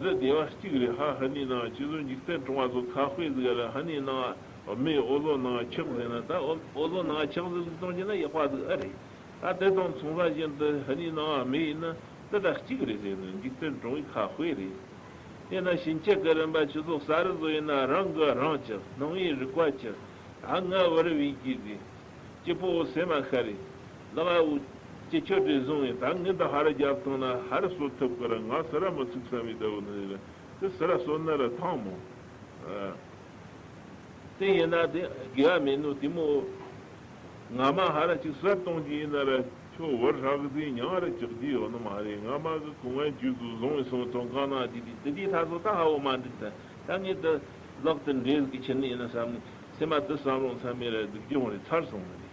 རི་སྡེ་བ་གཅིག་རེད། ཧ་ཧ་ནི་ནང་ཁྱེད་ཚོ་འཇིག་རྟེན་སྲུང་བ་ཚོ་ཁ་དཔེ་ཟིག་ར། ཧ་ནི་ནང་མི་འོ་ལོ་ནང་ཆག་ཟེར་ན། ད་འོ་འོ་ལོ་ནང་ཆག་ཟིག་གཏོང་རྒྱུ་ན་ཡག་པ་ཟིག་ཨ་རེད། ད་དེ་དང་མཚུངས་པ་བཞིན་དུ་ཧ་ནི་ནང་མི་ཡིན་ན་དེ་དག་གཅིག་རེད་ཟེར་ནས་འཇིག་རྟེན་སྲུང་བའི་ཁ་དཔེ་རེད། དེས་ན་ཕྱིན་ཆད་ཀྱི་རིམ་པ་ཁྱེད་ཚོ་ས་རུ་བཟོ་ཡིན་ན་རང་གིས་རང་གཅིག། སྣང་བའི་རིག་པ་གཅིག། ད་ང་བུ་རི་བའི་གི་ཟིག། སྐྱིད་པོ་སེམས་མ་ཤར་རེད། ལག་འུ་ཅི་ཆོད་དེ་བཟུང་ཡིན། ད་ངས་འདི་ཧ་ར་རྒྱབ་བཏང་ན་ཧ་ར་གསོ་ཐུབ་ཀི་ར། ང་ས་ར་མི་ཚུགས་བསམ་བའི་ལྟ་བུ་ནི་རེད། དེ་ས་ར་གསོ་ན་ར་ཐང་མོ། ཨ། དེ་ཡིན་ན་དེ་དགེ་བ་མེད་ནོ་དེ་མོ། ང་མ་ཧ་ར་ཅིག་གསར་གཏོང་རྒྱུ་ཡིན་ན་ར། ཁྱོད་བུ་ཧྲག་གི་ཟིག་མྱང་ར་ཅིག་རྒྱུ་ཡོད་ནི་མ་རེད། ང་མ་གི་གོང་ང་རྒྱུ་ཟུ་བཟུང་བའི་སོང་ཐོང་གང་ན་དེ་དེ་དེ་དེ་ད་སོ་ད་ཧ་བོ་མ་འགྲིག་ད། ད་ངས་དེ་ལག་ཏུ་འདྲེས་གི་ཁྱེར་ནི་ཡིན་ན་བསམ་ནི། སེམས་མ་དེ་བསམ་རུང་བསམ་མེད་ར་སྡུག་གྱོང་རེ་ཚར་སོང་ནི་རེད།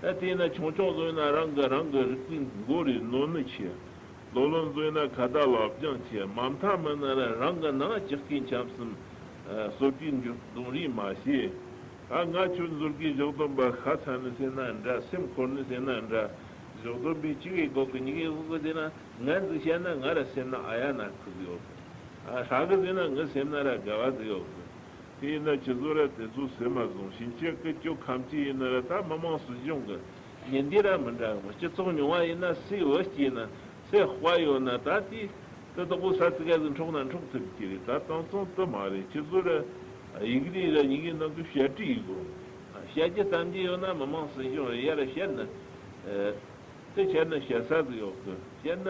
ད་དེས་ན་ཆུང་ཆུང་བཟོ་ཡིན་ན་རང་གི་རང་གི་རིག་པའི་མགོ་རེ་གནོན་ནི་ཆེ། ལོ་ལོན་བཟོ་ཡིན་ན་ཁ་བརྡ་ལབ་རྐྱང་ཆེ། མ་མཐའ་མི་ན་ར་རང་གི་ནང་ཇག་གི་འཆམ་གསུམ་གསོ་སྤྲུལ་འཇུག་གདོང་རིས་མ་བྱེད། ཨ། ང་ཁྱོད་ཟུར་གི་བཞག་སྡོམ་པ་ཤ་ཚ་ནི་ཟེར་ན་འདྲ། སེམས་འཁོར་ནི་ཟེར་ན་འདྲ། བཞག་སྡོམ་པའི་གཅིག་གི་སྒོ་གི་གཉིས་གི་སྒོ་གི་ཟེར་ན། ང་འདི་བཤད་ན་ང་ར་སེམས་ན་ཨ་ཡ་ན་ཁུག་ཡོད་གི། ཨ། ཧྲ་གི་ཟེར་ན་ངའི་སེམས་ན་ར་དགའ་བ་ཟིག་ཡོད་གི། དེ་ཡིན་ན་ཁྱེད་ཚོ་ར་དེ་ཚོ་སེམས་མ་བཟུང་། ཕྱིན་ཆད་ཀྱི་ཁྱོད་ཁམས་ཅི་ཡིན་ན་ར། ད་མི་མང་སྲིད་གཞུང་གི་ཉིན་དེ་ར་མི་འདྲ་གི། སྤྱི་ཚོགས་ཉུང་བ་ཡིན་ན་སའི་བུ་སྐྱེས་ན་སའི་དཔའ་ཡོད་ན། ད་དེ་དེ་དག་པོ་ས་ཙི་ག་ཟིག་འཕྲོག་ན་འཕྲོག་ཐུབ་ཀྱི་རེད། ད་དེང་སང་དེ་མ་རེད། ཁྱེད་ཚོ་ར་ཡིག་རིགས་ར་ཡི་གེ་ནང་གི་བཤད་ཁྲིད་ཡིན་དགོས། བཤད་རྒྱུ་གཏམ་རྒྱུ་ཡོད་ན་མི་མང་སྲིད་གཞུང་རེད། ཡར་ར་བཤད་ན། ཨ། དེ་བཤད་ན་བཤད་ས་ཟིག་ཡོད་གི། བཤད་ན།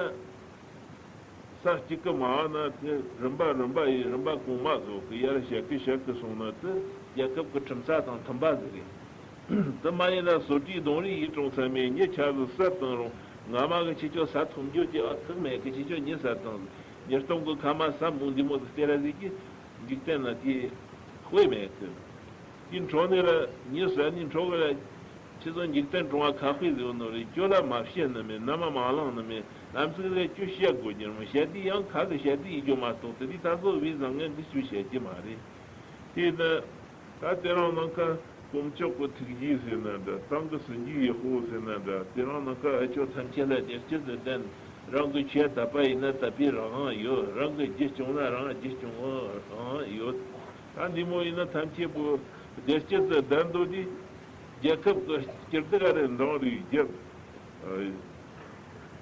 ས་གཅིག་གི་མ་བ་ན་དེ་རིམ་པ་རིམ་པ་ཡིན། རིམ་པ་གོང་མ་བཟོ་གི། ཡར་བཤད་གི་བཤད་གི་སོང་ན་དེ་རྒྱལ་ཁབ་ཀྱི་ཁྲིམས་ས་དང་མཐུན་པ་ཟིག་རེད། དེ་མ་ཡིན་ན་གསོ་རིག་གདོང་རིས་ཡིད་དྲུང་ཚང་མས་མྱི་ཆ་ཟིག་གསར་བཏང་རུང་། ང་མ་གི་ཁྱེད་ཆོ་ས་ཐོབ་འགྱོ་གི་ཨ་ཁག་མེད་གི། ཁྱེད་ཆོ་མྱི་གསར་བཏང་ཟིག། མྱི་སྟོང་གི་ཁ་མ་ས་མོ་འདི་མོ་ཟིག་སྟེར་ར་ཟིག་གི། འཇིག་རྟེན་ན་དེ་དཔེ་མེད་གི། དེ་འཕྲོ་ནས་ར་མྱི་ཟ་ནི་འཕྲོ་གི་ར། ཁྱེད་ཚོ་འཇིག་རྟེན་སྲུང་བ་ཁ་དཔེ་ཟེར་བ་ནོ་རེད། ཁྱོད་ལ་མ་བཤད་ནི་མེད། ནམ་མ་མ་བླངས་ནི་མེད། ལམ་ཚིག་རེ་ཁྱོད་བཤད་དགོས་རྒྱུ་མོ། བཤད་དུས་ཡང་ཁ་གི་བཤད་དུས་ཡིད་སྐྱོ་མ་གཏོགས། དེ་དུས་ད་གཟོད་བའི་བཟང་ངན་འདི་ཚོས་བཤད་རྒྱུ་མ་རེད། དེ་ནི་ད་དེ་རང་ནང་ཁ་དཀོན་མཆོག་གི་ཐུགས་རྗེ་ཟེར་ན་འདྲ། ཏང་གི་སྲིད་ཇུས་ཡག་པོ་ཟེར་ན་འདྲ། དེ་རང་ནང་ཁ་ཨ་ཅོ་ཐམས་ཅད་ལ་བདེ་སྐྱིད་ཟེར་དན། རང་གི་ཆོས་དད་པ་ཡིན་ན་དད་པའི་རང་དབང་ཡོད། རང་གི་རྒྱུད་སྐྱོང་ན་རང་རྒྱུད་སྐྱོང་དབང་ཡོད། ད་འདི་མོ་ཡིན་ན་ཐམས་ཅད་པོ་བདེ་སྐྱིད་དུ་བསྡད་འདུག་དུས། རྒྱལ་ཁབ་ཀྱི་སྤྱི་བདེ་རེ་འདང་རེ་བརྒྱབ། ཨ།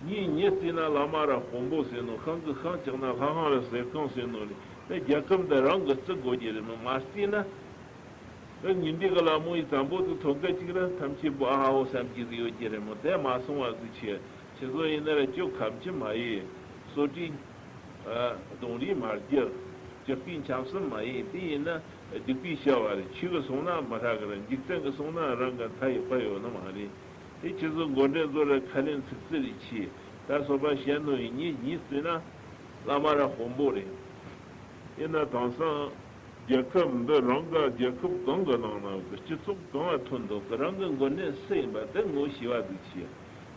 མྱིས་མྱི་བརྩིས་ན་བླ་མ་ར་དཔོན་པོ་ཟེར་ནོ། ཤིང་གིས་ཤིང་བཅག་ན་ལྷ་ཁང་ར་ཟས་ཁང་ཟེར་ནོ་རེད། དེ་རྒྱལ་ཁབ་འདི་རང་གིས་བརྩི་དགོས་ཀྱི་རེད་མོ། མ་བརྩིས་ན། དེ་ཉིན་འདི་གི་ལ་མོ་ཡི་བཙན་པོ་དུ་ཐོན་སྐད་ཅིག་ར་ཐམས་ཅད་པོ་ཨ་ཧ་ཧོ་བསམ་གྱི་ཟིག་ཡོད་ཀྱི་རེད་མོ། དེ་མ་སོང་བ་ཟིག་ཆེ། ཁྱེད་ཚོ་ཡིན་ན་ར་ཁྱོད་ཁམས་ཅི་མ་ཡིན། གསོ་སྤྲུལ། ཨ། གདོང་རིས་མ་བརྒྱབ། ཇག་པའི་འཆམ་གསུམ་མ་ཡིན། དེ་ཡིན་ན་སྡིག་པའི་བྱ་བ་རེད། ཆོས་གི་སོང་ན་མི་ཧྲ་གི་རེད། འཇིག་རྟེན་གི་སོང་ན་རང་གི་མཐའ་ཡས་པ་ཡོད་ནི་མ་རེད། དེ་ཁྱེད་ཚོ་མགོ་འདྲེན་ཚོ་ར་ཁ་ལེན་ཚིག་རྩི་རེ་ཆེ། ད་སོ་པ་བཤད་ནོ་ཡིན། ཉིས་ཉིས་བརྩིས་ན་བླ་མ་ར་དཔོན་པོ་རེད། ཡིན་ན་དེང་སང་རྒྱལ་ཁབ་འདི་རང་ག་རྒྱལ་ཁབ་གང་གི་ནང་ན་གི་སྤྱི་ཚོགས་གང་ལ་ཐོན་འདུག་གི། རང་གི་མགོ་འདྲེན་སུ་ཡིན་པ་དེ་ངོ་ཤེས་པ་ཟིག་བྱས།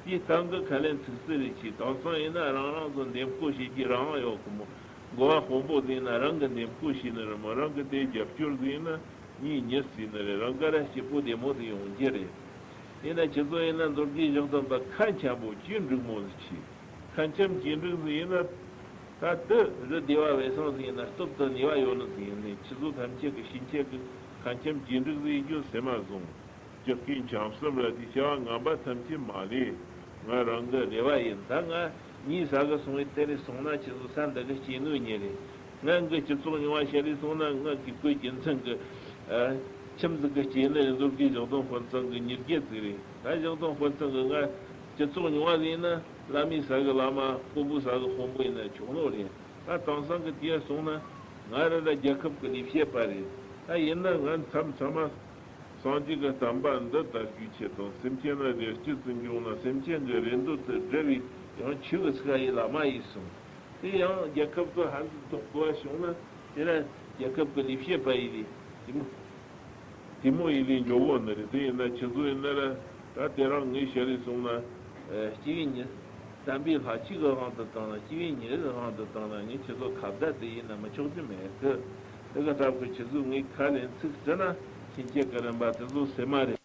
དེའི་སྟེང་གི་ཁ་ལན་ཚིག་རྩི་རེ་བྱས། དེང་སང་ཡིན་ན་རང་རང་ཚོ་འདེམས་བསྐོ་བྱེད་ཀྱི་རང་ཡོད་གི་མོ། འགོ་བ་དཔོན་པོ་ཟིག་ཡིན་ན་རང་གི་འདེམས་བསྐོ་བྱས་ནི་རེད་མོ། རང་གི་དེ་རྒྱབ་སྐྱོར་ཟིག་ཡིན་ན་གཉིས་གཉིས་ཟིག་ནི་རེད། རང་ག་ར་སྐྱིད་པོ་བདེ་མོ་ཟིག་ཡོང་རྒྱུ་རེད། ཡིན་ན་ཁྱེད་ཚོ་ཡིན་ན་མཛོད་དགེ་གཞལ་དུམ་པ་ཁ་འཆམ་པོ་གཅེས་འགྲིག་མོ་ཟིག་བྱས། ཁ་འཆམ་གཅེས་འགྲིག་ཟིག་ཡིན་ན། ད་དུ་རི་སྡེ་བ་བས་སང་ཟིག་ཡིན་ན་སྟོབས་དང་ནུས་པ་ཡོད་ནི་ཟིག་ཡིན་ནི། ཁྱེད་ཚོ་ཐམས་ཅད་ཀྱི་ཕྱིན་ཆད་ཀྱི་ཁ་འཆམ་གཅེས་འགྲིག་ཟིག་ཡིན་རྒྱུ་སེམས་མ་བཟུང་། སྐྱག་གི་འཆམ་གསུམ་ར་དེ་བྱ་བ་ངན་པ་ཐམས་ཅད་མ་ལས། ང་རང་གི་རེ་བ་ཡིན། ད་ང་གཉིད་ཟ་གི་སོང་བས་དེ་རེ་སོང་ན་ཁྱེད་ཚོ་ས་འདི་གི་སྐྱེས་ནོ་ཉེ་རེད། ང་གི་སྤྱི་ཚོགས་རྙིང་བ་བཤད་རེ་སོང་ན་ང་གི་བཀོད་རྒྱུ་མཚན་གི་ཨ་ཁྱིམ་ཟིག་གི་སྐྱེས་ནི་རེད། མཛོད་དགེ་གཞལ་དུམ་དཔོན་ཚང་གི་ཉེར་བརྒྱད་ཟིག་རེད། ད་གཞལ་དུམ་དཔོན་ཚང་གི་ང་སྤྱི་ཚོགས་རྙིང་བ་ཟིག་ཡིན་ན་བླ་མའི་ས་གི་བླ་མ། དཔོན་པོའི་ས་གི་དཔོན་པོ་ཡིན་ན་ཆོག་ནོ་རེད། ད་དེང་སང་གི་དུས་སོང་ན་ང་ར་ར་རྒྱལ་ཁབ་ཀྱི་ལས་བྱེད་པ་རེད། ད་ཡིན་ན་ང་མཚམས་མཚམས་མ་སངས་རྒྱས་ཀྱི་བསྟན་པ་འདི་དར་རྒྱས་ཆེད་དང་། སེམས་ཅན་ལ་བདེ་སྐྱིད་ཟིག་འབྱུང་ན་སེམས་ཅན་གྱི་རེ་འདོད་དེ་སྒྲུབ་པའི་ཡང་ཆོས་ཀྱི་ཚིག་ཡི་བླ་མ་ཡིན་གསུངས། དེ་ཡང་རྒྱལ་ཁབ་ཏུ་ཧ་ཟིག་ཐོག་གོ་བ་བྱུང་ན་དེ་ལ་རྒྱལ་ཁབ་ཀྱི་ལས་བྱེད་པ་ཡིན་རེད། དེ་མོ། དེ་མོ་ཡིན་ལས་མགྱོགས་པོ་ནི་རེད། དེ་ཡིན་ན་ཁྱེད་ཚོ་ཡིན་ན་ར་ད་དེ་རང་ངས་བཤད་རེ་སོང་ན། ཨ་སྐྱེ་བའི་ཉིན། བསྟན་པའི་ལྷ་གཅིག་གི་དབང་དུ་བཏང་ན། སྐྱེ་བའི་ཉིན་རེའི་དབང་དུ་བཏང་ན་ངས་ཁྱེད་ཚོ་ཁ་བརྡ་དེ་ཡིན་ན་མི་ཆོག་རྒྱུ་མེད་གི། དེ་ག་སྟབས་ཀྱིས་ཁྱེད་ཚོས་ངའི་ཁ་ལན་ཚིག་བརྩི་ན་ཕྱིན་ཆད་ཀྱི་རིམ་པ་དེ་ཚོ་སེམས་མ་རེད།